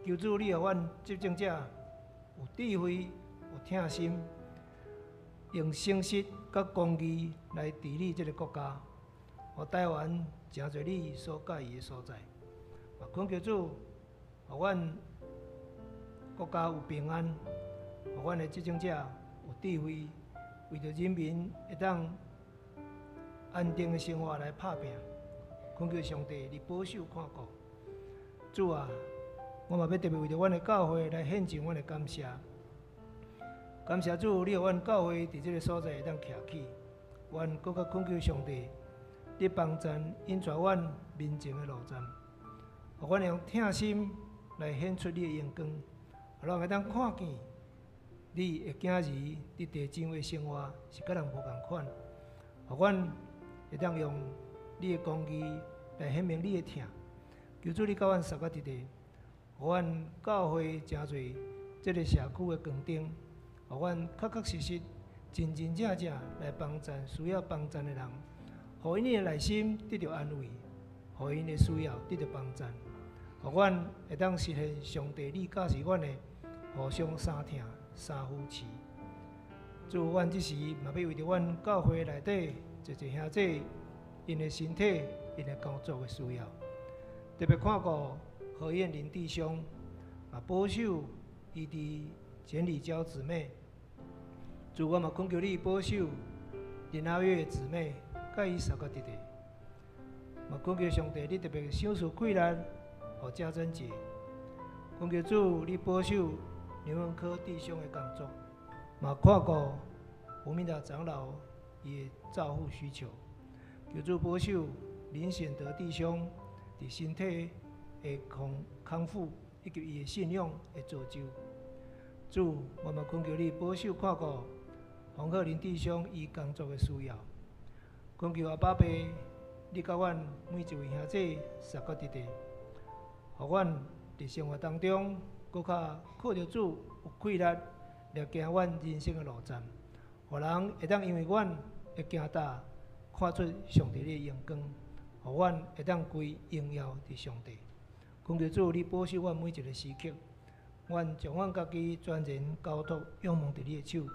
Speaker 3: 求主你予阮执政者有智慧、有疼心，用诚实佮公义来治理这个国家，予台湾成做你所佮意的所在。嘛恳求主，予阮国家有平安，予阮的执政者有智慧，為著人民會當安定的生活來拍拚，懇求上帝你保守看顧。主啊，我嘛欲特別為著阮的教會來獻上阮的感謝。感謝主，你予阮教會佇這个所在會當徛起，阮閣較懇求上帝，你幫贊引帶阮面前的路站，予阮用疼心來顯出你的榮光，予人會當看見你的囝兒佇地上的生活是佮人無仝款，予阮會當用你的公義來顯明你的疼。求主你佮阮相佮佇咧，予阮教會誠濟這个社區的光燈，予阮確確實實、真真正正來幫贊需要幫贊的人，予𪜶的內心得著安慰，予𪜶的需要得著幫贊，予阮會當實現上帝你教示阮的互相相疼、相扶持。主，阮這時嘛欲為著阮教會內底濟濟兄弟，𪜶的身體、𪜶的工作的需要，特別看顧何燕玲弟兄，嘛保守伊佇簡里嬌姊妹。主，我嘛懇求你保守林阿月姊妹，佮伊相佮佇咧。嘛懇求上帝，你特別賞賜氣力，予謝珍姐。懇求主，你保守劉文科弟兄的工作，嘛看顧吳明達長老伊的照護需求。求主保守林顯德弟兄佇身體的康復，以及伊的信仰的造就。主，我嘛懇求你保守看顧洪鶴林弟兄伊工作的需要。懇求阿爸爸，你佮阮每一位兄弟相佮佇咧，予阮佇生活當中，閣較靠著主有氣力來行阮人生的路站，予人會當因為阮的行踏看出上帝的榮光，予阮會當歸榮耀佇上帝。懇求主，你保守阮每一个時刻，阮將阮家己全然交託仰望佇你的手，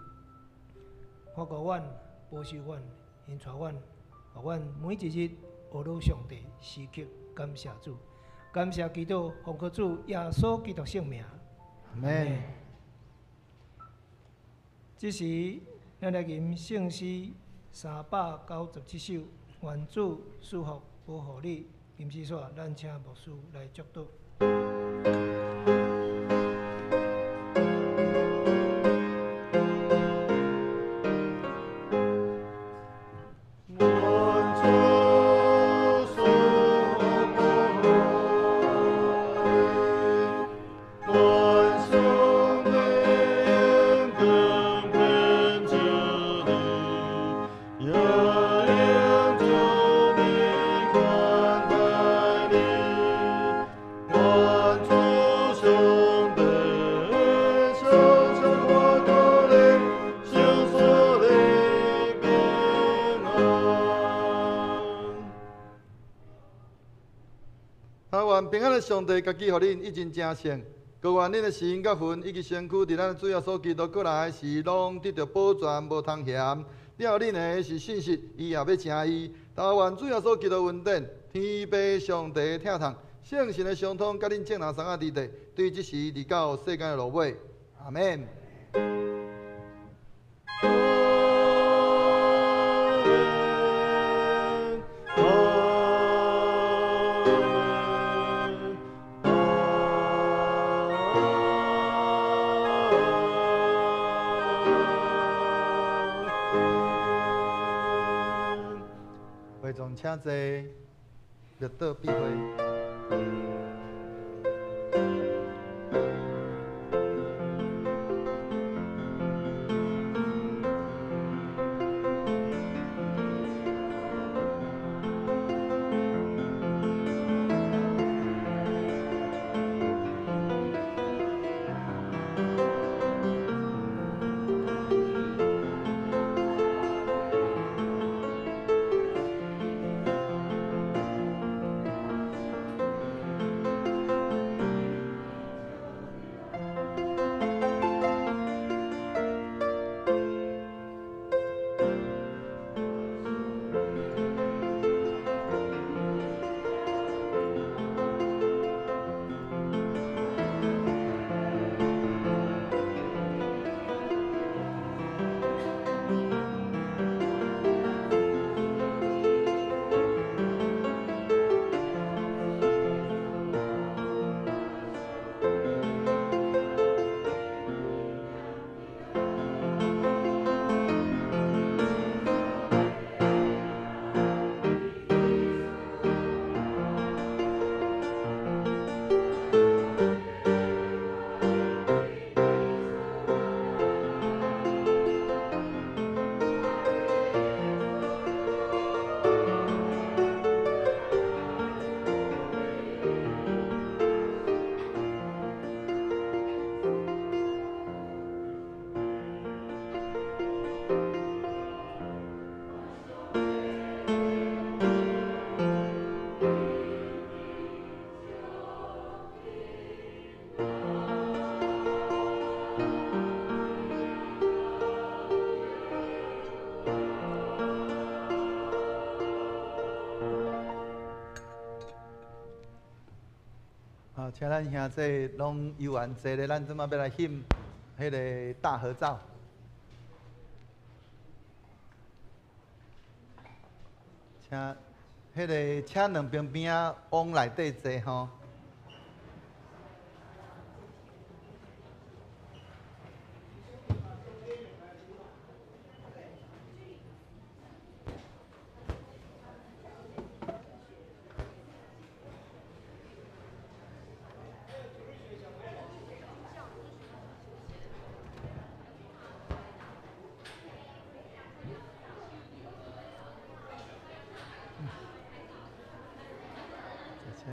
Speaker 3: 看顧阮，保守阮，引帶阮，予阮每一日學魯上帝，時刻感謝主，感謝基督，奉靠主耶穌基督聖名。
Speaker 2: 阿們。
Speaker 3: 這時，咱來吟聖詩397首，願主賜福保護你。金絲煞，咱請牧師來祝禱。
Speaker 2: 上帝家己予恁一真正聖，閣願恁的心佮魂以及身軀，佇咱主耶穌基督閣來時，攏得著保全，無通嫌。了恁的是信實，伊也欲成伊。但願主耶穌基督恩典，天父上帝疼痛，聖神的相通，佮恁眾人相仔佇地，對這時直到世間的落尾。阿們。請坐，默禱闭會。請咱兄弟攏悠閒坐咧，咱這馬欲來翕彼个大合照。請彼个請兩邊邊仔往內底坐吼。